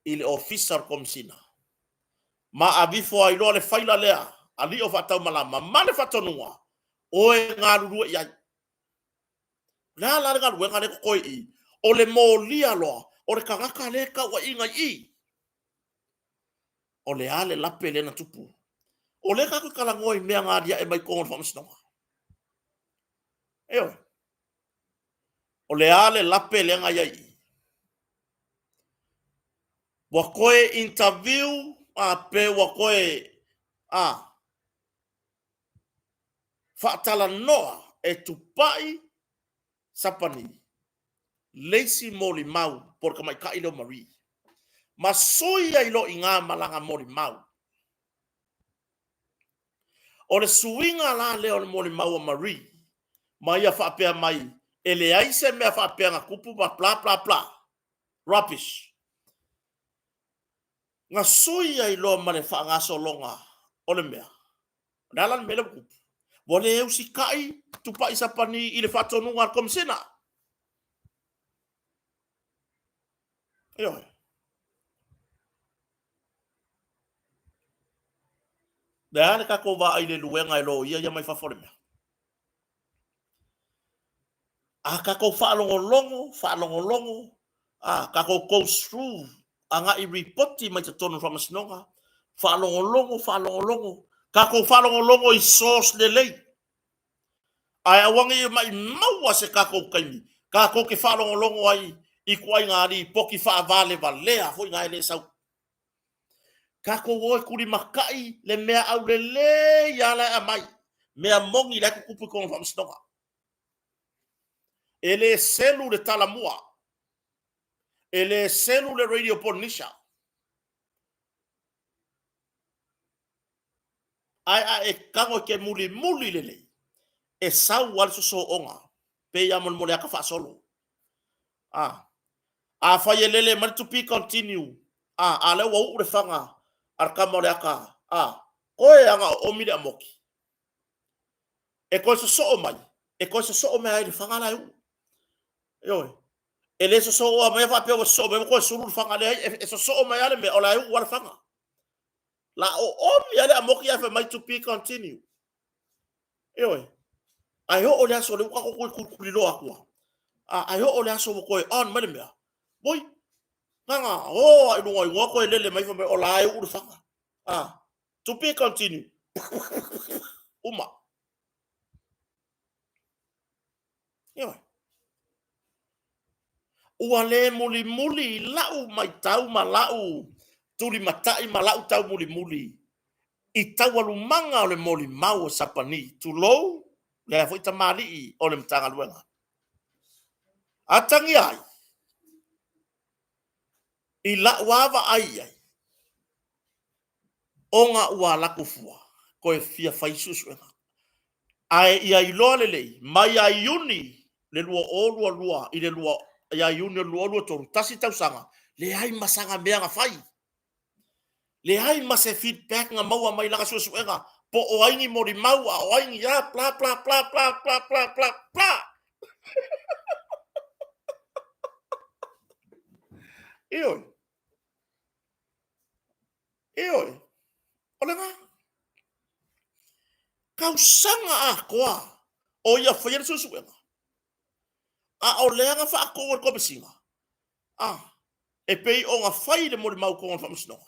i le Ofisa o le Komesina ma avifo ai loa le faila lea a Lio Faataumalama ma le faatonuga, o e galulue i ai. O le a la le galuega lea e totoe i i? O le molia loa o le tagata lea e tauaiina i i. O le a le lape lea na tupu? O lea tatou te talanoa i mea na aliae mai totonu o le faamasinoga. Ioe. O le a le lape lea na i ai i i? Ua toe interview a pe ua toe a faatalanoa e Tupai Sapani le isi molimau po o le tamaitai lea o Marie ma sui ai loa i ina ma lana molimau. O le suiga la lea o le molimau a Marie ma ia faapea mai e leai se mea faapea na tupu ma bla bla bla. Rubbish. Na sui ai loa ma le faagasologa o le mea. O le a la le mea lea ua tupu? Ua le usitai Tupai Sapani i le faatonuga a le Komesina. Ioe. Le a le tatou vaai i le luega e loia ia mai fafo le mea? A tatou faalogologo, faalogologo, a tatou go through agai ripoti mai totonu o le faamasinoga, faalogologo, faalogologo, Tatou faalogologo i source lelei. Ae aua ne i maimau se tatou taimi tatou te faalogologo ai i ituaiga lipoti faavalevalea foi na e le sau. Tatou o e tulimatai le mea aulelei lava la e aumai, mea moni la e tutupu i totonu o faamasinoga. E le selu le talamua, e le selu le Radio Polynesia, ae a e tago e te mulimuli lelei, e sau lava le sosooga, pei lava mo le ata faasolo. A, afai e lele mai le to be continue, a, a lea ua uu le faga a le tama o le ata, a, toe lava na oomi le amoki. E toe sosoo mai, e toe sosoo mai lava i le faga la e uu. Ioe. E le sosoo mai faapea ua sosoo mai ua toe sulu le faga, leai, e sosoo mai lava le mea o la e uu lava le faga. La oomi lava le amoki ae fai mai to be continue. Ioe. Ae oo le aso lea ua tatou toe tulituliloa atu lava. Ae oo le aso ua toe on mai le mea, oi, na ona o lava i luga o igoa toe lele mai fai mai o la e uu le faga. To be continue. Uma. Ioe. Ua le mulimuli i lau matau ma lau tulimatai ma lau taumulimuli i taualumaga o le molimau a Sapani, tulou lea foi tamalii o le Matagaluega. Atagia ai i lau lava vaai i ai, ona ua alu atu fua toe fia fai suesuega. Ae ia iloa lelei, mai ia Iuni le 2022 i le ia Iuni o le 2023, tasi tausaga, leai ma sana mea na fai. Leai ma se feedback na maua mai lana suesuega po o ai ni molimau a o ai ni a bla bla bla bla bla bla bla bla. Ioe. Ioe. O lena. Tausaga atoa o ia faia le suesuega. A o lea na faatonu e le Komesina, a, e pei ona fai le molimau i totonu o le Faamasinoga.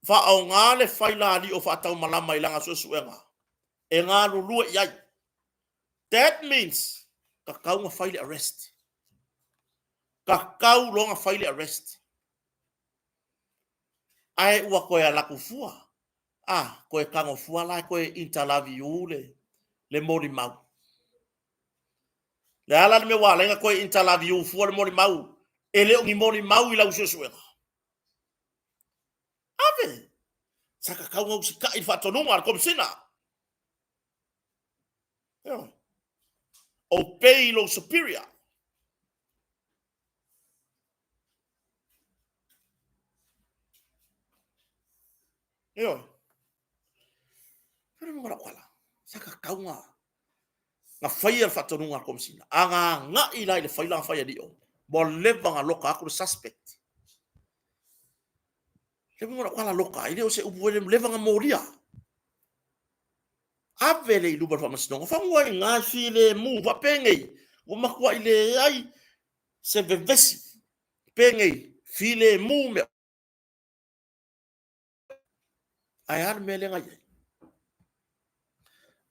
Faaaoga le failaalio faataumalama i lana suesuega e galulue i ai. That means, tatau ona fai le arrest. Tatau loa ona fai le arrest. Ae ua toe alu atu fua, a, toe tago fua la e toe intalaviu le molimau. Le a la le mea ua ala ai ona toe intalaviu fua le molimau e le o ni molimau i lau suesuega? Ave! Sa tatau ona usitai i le faatonuga a le Komesina. Obey lou superior. Ioe. Fai mai lau ala. Sa tatau na na faia le faatonuga a le Komesina. A na agai la i le faila na fai e Lio, ua leva na loka atu le suspect. Le uiga o lau ala loka, e le o se upu foi lea, leva na molia. Ave le i luma o le faamasinoga, fanua i ina e filemu, faapenei, ua matuai leai se vevesi, penei, filemu mea. Ae a le mea lea na i ai?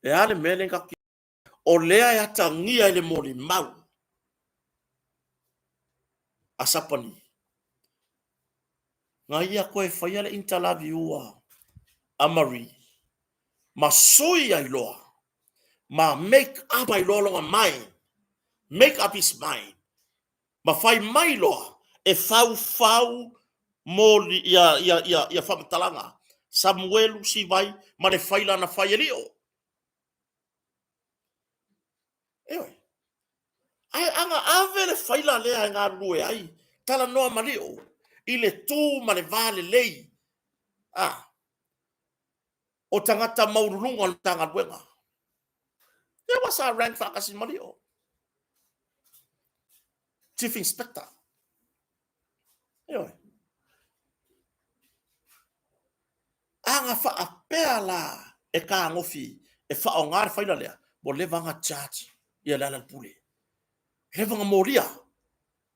E a le mea lea na O lea e atagia i le molimau a Sapani, na ia toe faia le intalaviua a Marie ma sui ai loa ma make up ai loa lona mind, make up his mind, ma fai mai loa e faufau moli ia ia ia ia faamatalaga Samuelu Sivai ma le faila na fai e Lio. Ioe. Ae ana ave le faila lea e galulue ai, talanoa ma Lio i le tu ma le va lelei a o tagata maualuluga o le Matagaluega. Ia ua sa rank faatasi ma Lio. Chief Inspector. Ioe. A na faapea la e tagofi e faaaoga le faila lea, ua leva ona charge ia Lealailepule. Leva ona molia.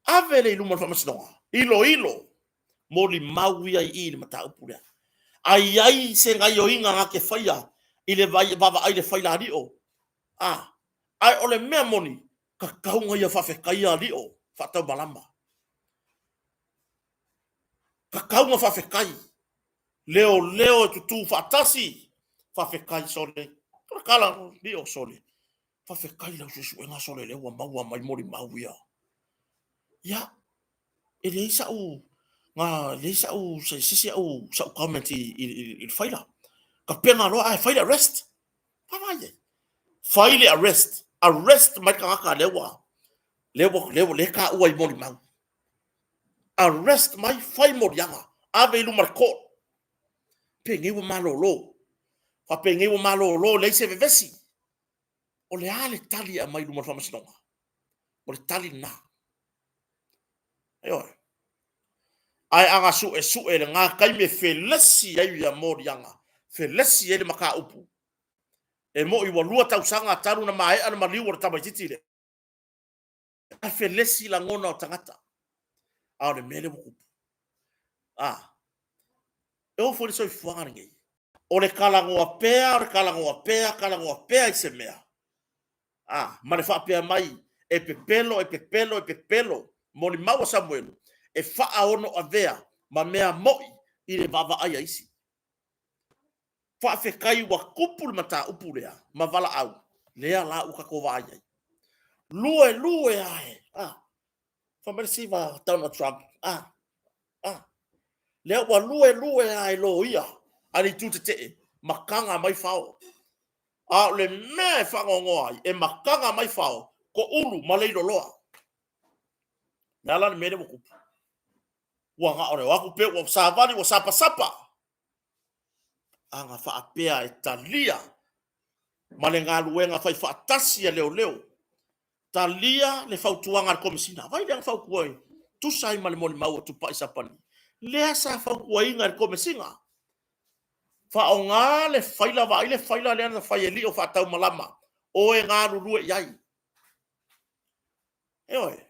Ave lea i luma o le faamasinoga, iloilo, molimau ia i i le mataupu lea. A i ai se gaioiga na te faia i le vaavaai i le faila a Lio, a, ae o le mea moni, tatau ona ia faafetaia Lio faataumalama. Tatau ona faafetai leoleo e tutu faatasi, faafetai sole, tala Lio sole, faafetai i lau suesuega sole lea ua maua mai molimau ia. Ia, e leai sa'u na leai sa'u se isi au sa'u comment i le faila. Tapena loa ae fai le arrest. Vaavaai i ai. Fai le arrest. Arrest mai le tagata lea ua lea ua lea ua lea e taua i molimau. Arrest mai, fai moliaga, ave i luma o le court. Penei ua malolo. Faapenei ua malolo, leai se vevesi. O le a le tali e aumai i luma o le faamasinoga? O le tali lena. Ioe. Ae a na suesue i lena taimi e felesi ai ia moliaga, felesi ai le mataupu, e moi ua 2 tausaga talu ona maea le maliu o le tamaitiiti lea, ae felesi lagona o tagata. A o le mea lea ua tupu, a, e oo foi i le soifuaga lenei, o le talanoa pea, o le talanoa pea, talanoa pea i se mea, a, ma le faapea mai, e pepelo, e pepelo, e pepelo, molimau a Samuelu, e faaono avea ma mea mo'i i le vaavaai a isi. Faafetai ua tupu le mataupu lea ma valaau, lea la ua tatou vaai ai. Lue lue ae, a, fai mai le siva a Donald Trump, a, a, lea ua lue lue lava e loia a le itu tetee, mataga mai fao. A o le mea e faanoanoa ai, e mataga mai fao toulu ma leiloloa. O le a la le mea lea ua tupu? Ua na o le o atu pea ua savali ua sapasapa. A na faapea e talia ma le galuega fai faatasi a leoleo, talia le fautuaga a le Komesina. Vaai lea na fautua ai, tusa ai ma le molimau a Tupai Sapani, lea sa fautuaina e le Komesina, faaaoga le faila, vaai le faila lea na fai e Lio faataumalama, o e galulue i ai. Ioe.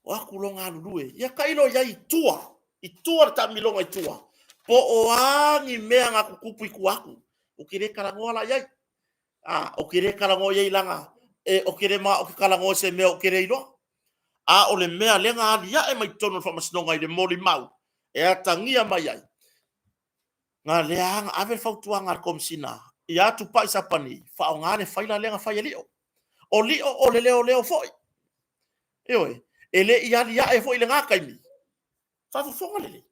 O atu loa galulue. Ia tailo i ai i tua, i tua le taamiloga i tua, po o a ni mea na tutupu i tua atu. Ou te le talanoa la i ai. A, ou te le talanoa i ai leaga e, ou te le manao ou te talanoa i se mea ou te le iloa. A o le mea lea na aliae mai totonu o le faamasinoga i le molimau e atagia mai ai, na lea na ave le fautuaga a le Komesina ia Tupai Sapani, faaaoga le faila lea na fai e Lio. O Lio o le leoleo foi. Ioe, e le i aliae foi i lena taimi. Faafofoga lelei.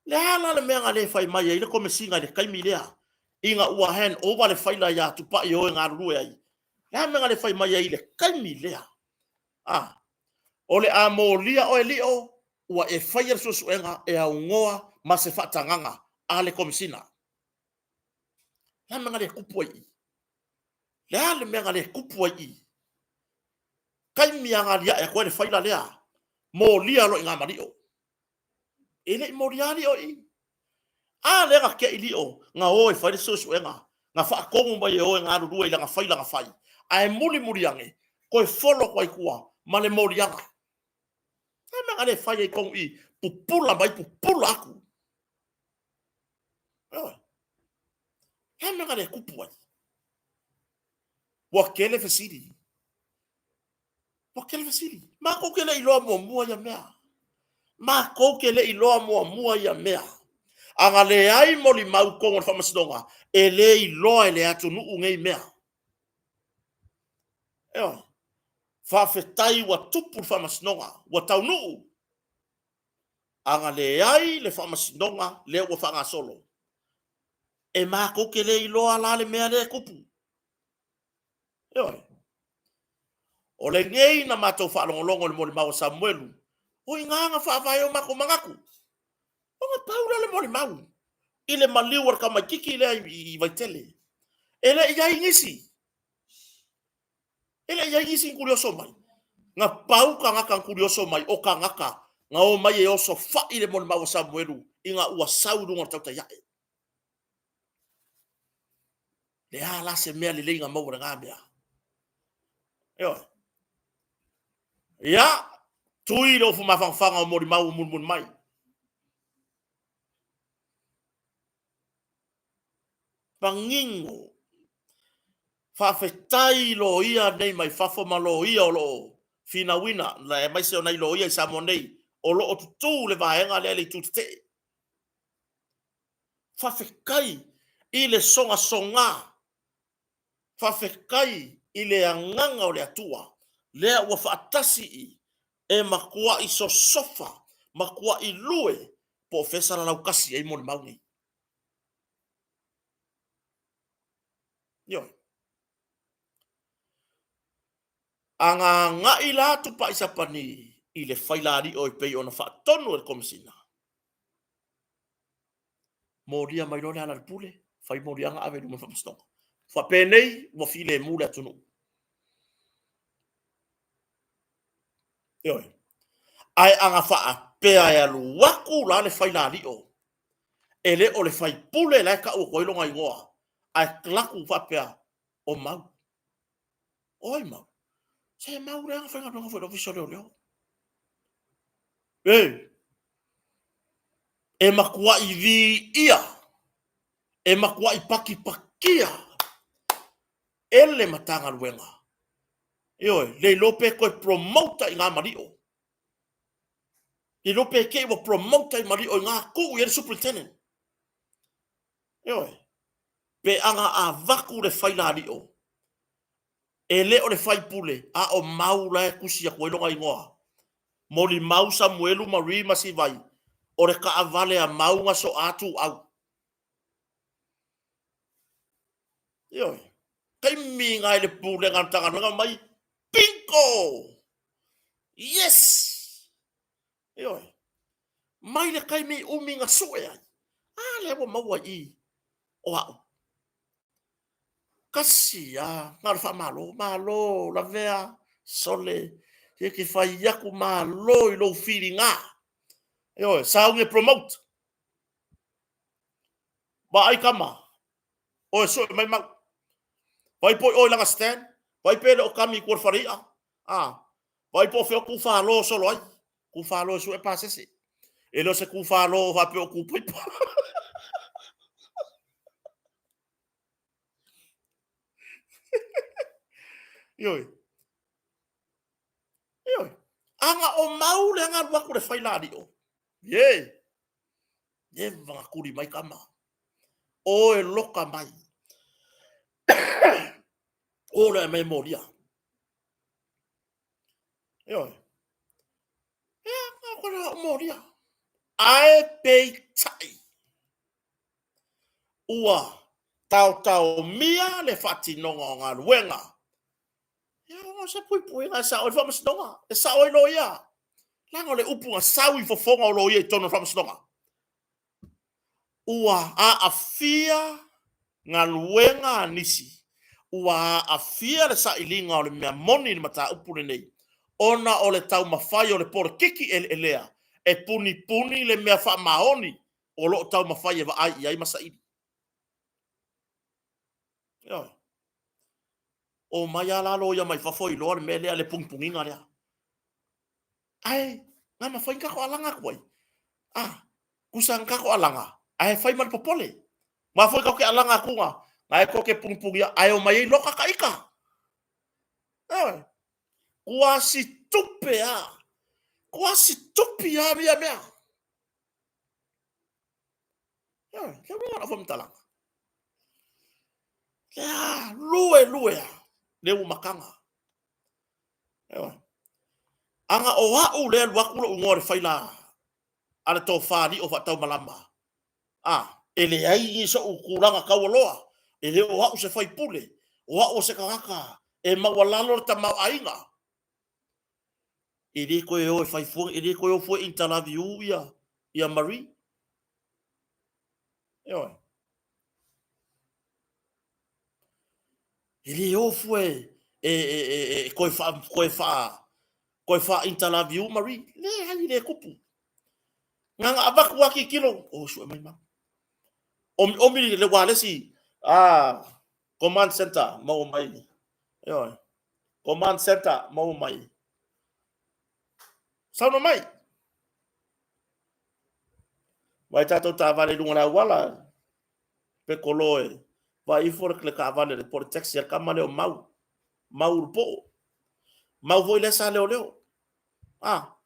Le a la le mea na le fai mai ai le Komesina i le taimi lea, ina ua hand over le faila ia Tupai e o e galulue ai? Le a le mea na le fai mai ai i le taimi lea? A, o le a molia oe Lio, ua e faia le suesuega e aunoa ma se faatagaga a le Komesina. Le a le mea na le tupu ai i i? Le a le mea na le tupu ai i i? Taimi lava na aliae atu ai le faila lea, molia loa i ina ma Lio. E le i molia Lio i i. A lea na te i Lio na o e fai le suesuega, na faatonu mai e o e galulue i lana faila na fai, ae mulimuli ane, toe folo atu ai i tua ma le moliaga. Le a le mea na le fai ai tonu i i, pupula mai pupula atu. Ioe. Le a le mea na le tupu ai? Ua tele fesili. Ua tele fesili. Matou te le i iloa muamua ia mea. Matou te le i iloa muamua ia mea. A na leai molimau i totonu o le faamasinoga, e le iloa e le atunuu nei mea. Ioe. Faafetai ua tupu le faamasinoga, ua taunuu. A na leai le faamasinoga lea ua faagasolo, e matou te le iloa la le mea lea e tupu. Ioe. O lenei na matou faalogologo i le molimau a Samuelu, o i ina na faavae o matou manatu. Ona pau lea o le molimau i le maliu o le tamaititi lea i Vaitele. E le i i ai nisi. E le i i ai nisi na tulioso mai. Na pau tagata na tulioso mai o tagata na omai e osofai le molimau a Samuelu ina ua sau i luga o le tautai ae. Le a la se mea lelei na maua i lena mea? Ioe. Ia, tui le ofu mafanafana o molimau o mulimuli mai. Manino. Faafetai i loia nei mai fafo ma loia o lo o finauina, aemaise o nai loia i Samoa nei o lo o tutū le vaega lea i le itu tetee. Faafetai i le sogasoga, faafetai i le agaga o le Atua lea ua faatasi i e matuai sosofa, matuai lue po o fea e salalau tasi ai molimau nei. Ioe. A na agai la Tupai Sapani i le failalio e pei ona faatonu e le Komesina, molia mai loa le ala i le pule, fai moliaga ave i luma o le faamasinoga. Faapenei ua filemu le atunuu. Ioe. Ae a na faapea e alu atu la le failalio, e le o le faipule la e tau atu ai lona igoa, ae talaatu faapea, o Mau. O ai Mau? Se Mau lea na faigaluega foi i le Ofisa o Leoleo. E, e matuai viia, e matuai patipatia e le Matagaluega. Ioe, le iloa pe toe promote i ngā malio. Le iloa pe te i ua promote i malio i ngā tuu i ai le superintendent. Ioe, pe ana avatu le failalio, e le o le faipule, a o Mau la e tusi atu ai lona igoa. Molimau Samuelu Marie Masivai, o le taavale a Mau na soa Tuuau. Ioe, taimi na i le pulega a le Matagaluega mai, bingo! Yes! Ioe, mai le taimi umi na sue ai, a lea ua maua i i o au. Kasi a, na o le faamalo, malo lavea, sole, e te fai atu malo i lou filiga. Ioe, sauni e promote. Vaai tama, oe sue mai mau. Vai po i oe langa stand, vai pe le o kami i tua le fale i'a. A, vai po o fea o kūfālō solo ai. Kūfālō e sue pasese. E le o se kūfālō o faapea o kūpaipa. Ioe. Ioe. Aga o mau le aga alu atu le fai lālio. Ye. Never na kuli mai kama. O e loka mai. O le mai molia. Ioe. Ia, ko le molia. Ae peitai. Ua taotaomia le faatinoga o galuega. Ia, o se puipuiga e sao ai le faamasinoga, e sao ai loia. Leaga o le upu na sau i fofoga o loia i totonu o le faamasinoga. Ua aafia galuega a nisi, ua aafia le sailiga o le mea moni i le mataupu lenei, ona o le taumafai o le polokiki eleelea e punipuni le mea faamaoni o lo o taumafai e vaai i ai ma saili. Ioe. Omai lava la loia mai fafo iloa le mea lea, le punipuniga lea. Ae na mafai na tatou alaga atu ai. Ah, tusa na tatou alaga, ae fai ma le popole. Ma foi tatou te alaga atu na, na e tou te punipunia, ae omai ai loka ta ita. Ioe. Kuasi tupe a. Kuasi tupi a ia mea. Ioe, le uiga o lau faamatalaga. Lea, lue lue a, le umakaga. Ioe. Ana o au lea alu atu lou igoa i le faila a le tofa alii o faataumalama, a, e leai ni so'u tulaga taualoa, e le o au se faipule, o au o se tagata e maualalo le tamaoaiga. E le toe o e fai fua, e le toe o fua e intalaviu ia, ia Marie. Ioe. E le o fua e, e, e, e, e toe faa, toe faa, toe faa intalaviu Marie. Leai, e le tupu. Na na avatu lava tilotilo, o sue mai mau. Omiomi le ualesi, ah, command center, maua mai. Ioe. Command center, maua mai. Saunoa mai. Vai tatou taavale i luga o le auala, pekolo e Vaai ifo le taavale po o le taxi a le tama lea o Mau. Mau Ulupoo. Mau foi lea sa leoleo. Ah.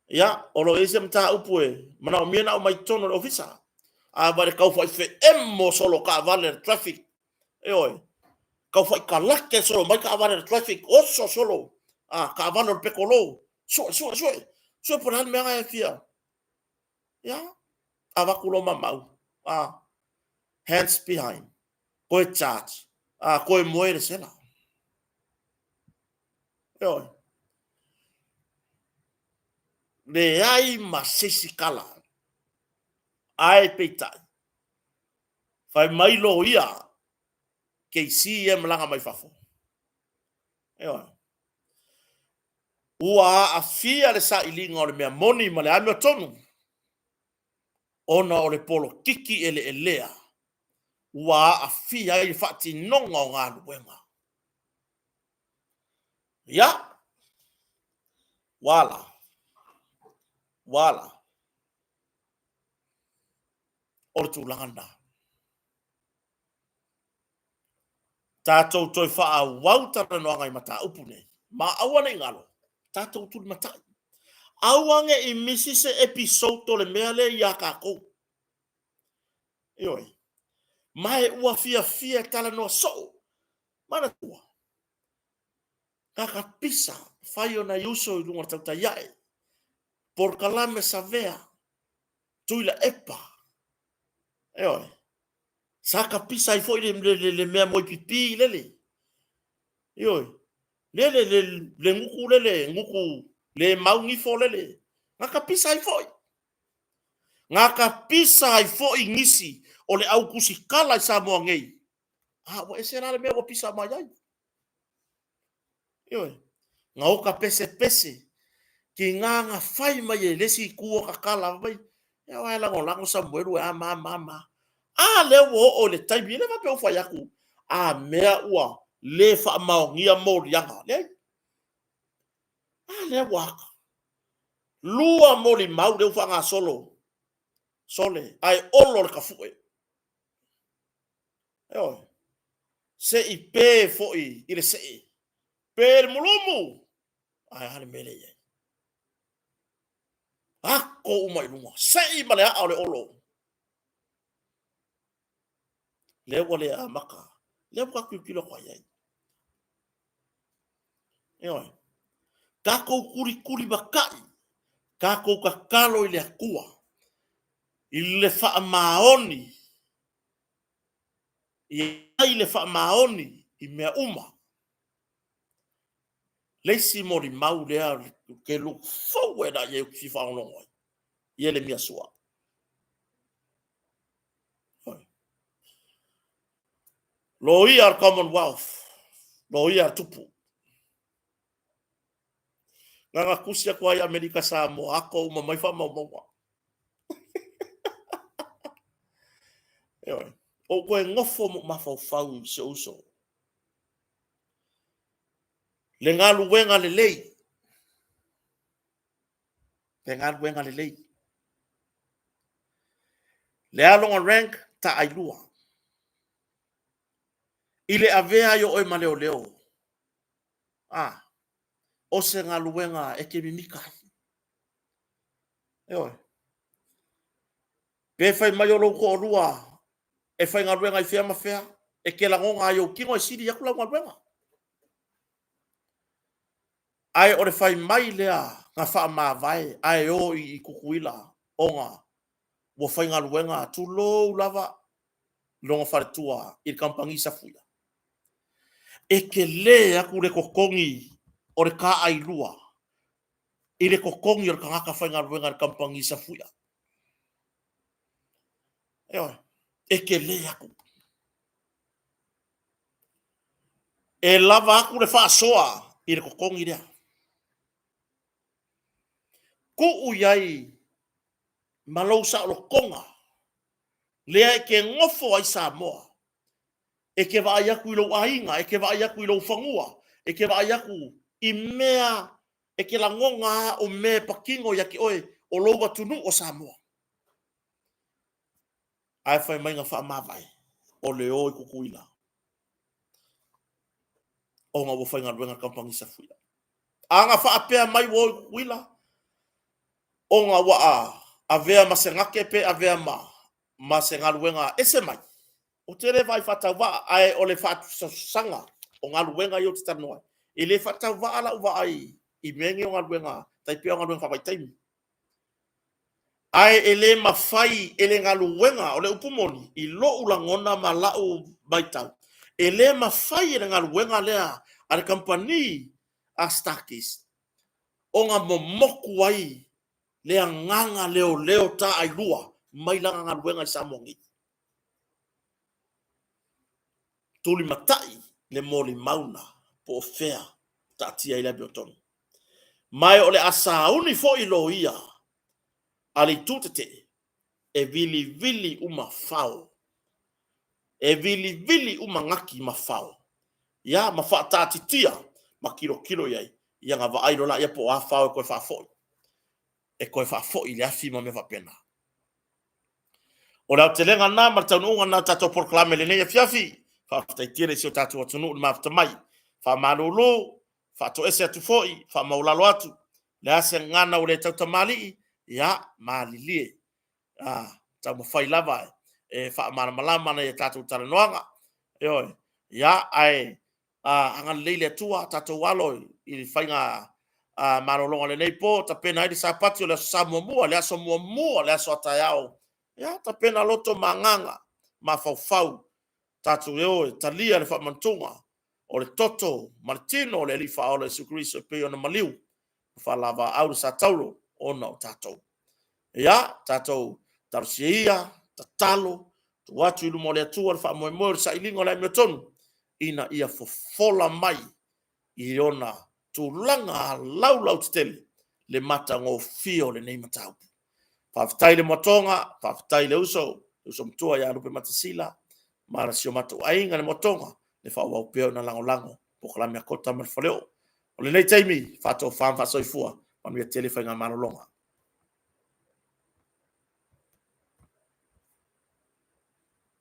Ia, o lo o i ai se mataupu e manaomia ona aumai i totonu o le ofisa. A vaai le tau fai feemo solo taavale a le traffic. Ioe. Tau fai kalake solo mai taavale a le traffic. Oso solo. Ah, taavale o le petolo. Sue, sue, sue. Sue po o le a le mea na e fia. Ia, avatu loa ma mau. Ah, hands behind. Koe charge. Ah, koe moe le sela. Ioe. Leai ma se isi kala. Ae peitai, fai mai loia KC ia e malaga mai fafo. Ioe. Ua aafia le sailiga o le mea moni ma le amiotonu ona o le polokiki eleelea ua aafia ai le faatinoga o galuega. Ia, ua ala, ua ala. O le tulaga lena. Tatou toe faaauau talanoaga i mataupu nei, ma aua ne i galo, tatou tulimatai. Aua ne i misi se episode o le mea lea ia tatou. Ioe. Ma e ua fiafia e talanoa soo. Manatua, kaka pisa fai o nai uso i luga o le tautai ae, polokalame savea, Tuilaepa. Ioe. Sa kapisa ai foi le, le, le, le mea moi pipi lele. Ioe. Lele, le, le gutu lele, gutu le mau gifo lele. Na kapisa ai foi. Na kapisa ai foi nisi o le au tusikala i Samoa nei. A ua ese la le mea ua pisa mai ai. Ioe. Na oka pesepese ki ngā nga fai mai e le isi itu o tatala mai, e oa e lagolago Samuelu e a ma ma ma. A lea ua oo i le taimi, e le faapea ua fai atu, a mea ua le faamaonia moliaga. Leai. A lea ua aka. Lua molimau lea ua faagasolo, sole, ae olo le tafue. Ioe. Se i pe foi i le see. Pe le mulumu! Ae a le mea lea i ai? Ako uma i luga. Sei ma le aa o le olo. Lea ua le amata. Lea ua tatou tilotilo atu ai ai. Ioe. Tatou kulikuli matai. Tatou tatalo i le Atua. I le faamaoni i ai le faamaoni i mea uma. Le isi molimau lea ou te look forward lava i ai ou te fia faalogologo ai, Ielemia Sua. Loia o le Commonwealth, loia a le tupu. Nganga tusi atu ai Amerika Samoa, ako uma mai faamaumauga. Ioe. O koe nofo mo mafaufau i si ou uso. Le galuega lelei. Le galuega lelei. Le aloga rank taailua. I le avea ai o oe ma leoleo. Ah, o se galuega e te mimika ai. Ioe. Pe fai mai o lou toalua e faigaluega i fea ma fea, e te lagona ai ou tino e sili atu lau galuega. Ae o le fai mai lea na faamavae ae o i Tutuila ona ua faigaluega tulou lava lona faletua i le kamupani safuia. E tele atu le totogi o le taailua i le totogi o le tagata faigaluega i le kamupani safuia. Ioe, e tele atu. E lava atu le faasoa i le totogi lea. Tuu i ai ma lou saolotoga lea e te nofo ai Samoa, e te vaai atu i lou aiga, e te vaai atu i lou fanua, e te vaai atu i mea e te lagona a o mea e patino ia te oe o lou atunuu o Samoa. Ae fai mai na faamavae. o le o i Kukuila ona ua faigaluega le kamupani Safuia. A na faapea mai ua o i Kukuila ona ua avea ma se gate pe avea ma se galuega ese mai, ou te le vaai faatauvaa, ae o le faatusatusaga o galuega ia ou te talanoa ai, e le faatauvaa lau vaai i mea nei o galuega, tai pei o galuega faavaitaimi. Ae e le mafai e le galuega, o le upu moni i lou lagona ma lau matau, e le mafai e le galuega lea a le kamupani a Starkeys ona momoku ai le agaga leoleo taailua mai lana galuega i Samoa nei. Tulimatai le molimau na po o fea taatia ai le amiotonu. Ma o le a sauni foi loia a le itu tetee e vilivili uma fao, e vilivili uma gati ma fao, ia ma faataatitia ma tilotilo i ai, ia na vaai loa lea po o a fao e toe faafoi, e toe faafoi i le afi ma mea faapena. O le aotelega lena ma le taunuuga lena o le tatou polokalame i lenei afiafi. Faafetai tele i si o tatou atunuu i le mafuta mai. Faamalulu, faatoese atu foi, faamaualalo atu, le a se gagana ua le tautamalii, ia malilie, taumafai lava e faamalamalama nai a tatou talanoaga. Ioe, ia ae agalelei le Atua, tatou alo i le faiga malologa o lenei po, tapena ai le Sapati o le Aso Sa muamua, le aso muamua, le aso a taeao. Ia tapena loto ma agaga, mafaufau, tatou e o e talia le faamantuga o le toto ma le tino o le Alii Faaola Iesu Keriso e pei ona maliu ma faalavaau le satauro ona o tatou. Ia, tatou talosia ia, tatalo, tuu atu i luma o le Atua le faamoemoe o le sailiga o le amiotonu ina ia fofola mai i ona tulaga laulautetele le matagofie o lenei mataupu. Faafetai i le Moatoga, faafetai i le uso, le uso matua ia Lupematasila ma si o matou aiga i le Moatoga, le faaauau pea ona lagolago polokalame a Kota ma le Faleoo. O lenei taimi, faatofa ma faasoifua, manuia tele faiga malologa.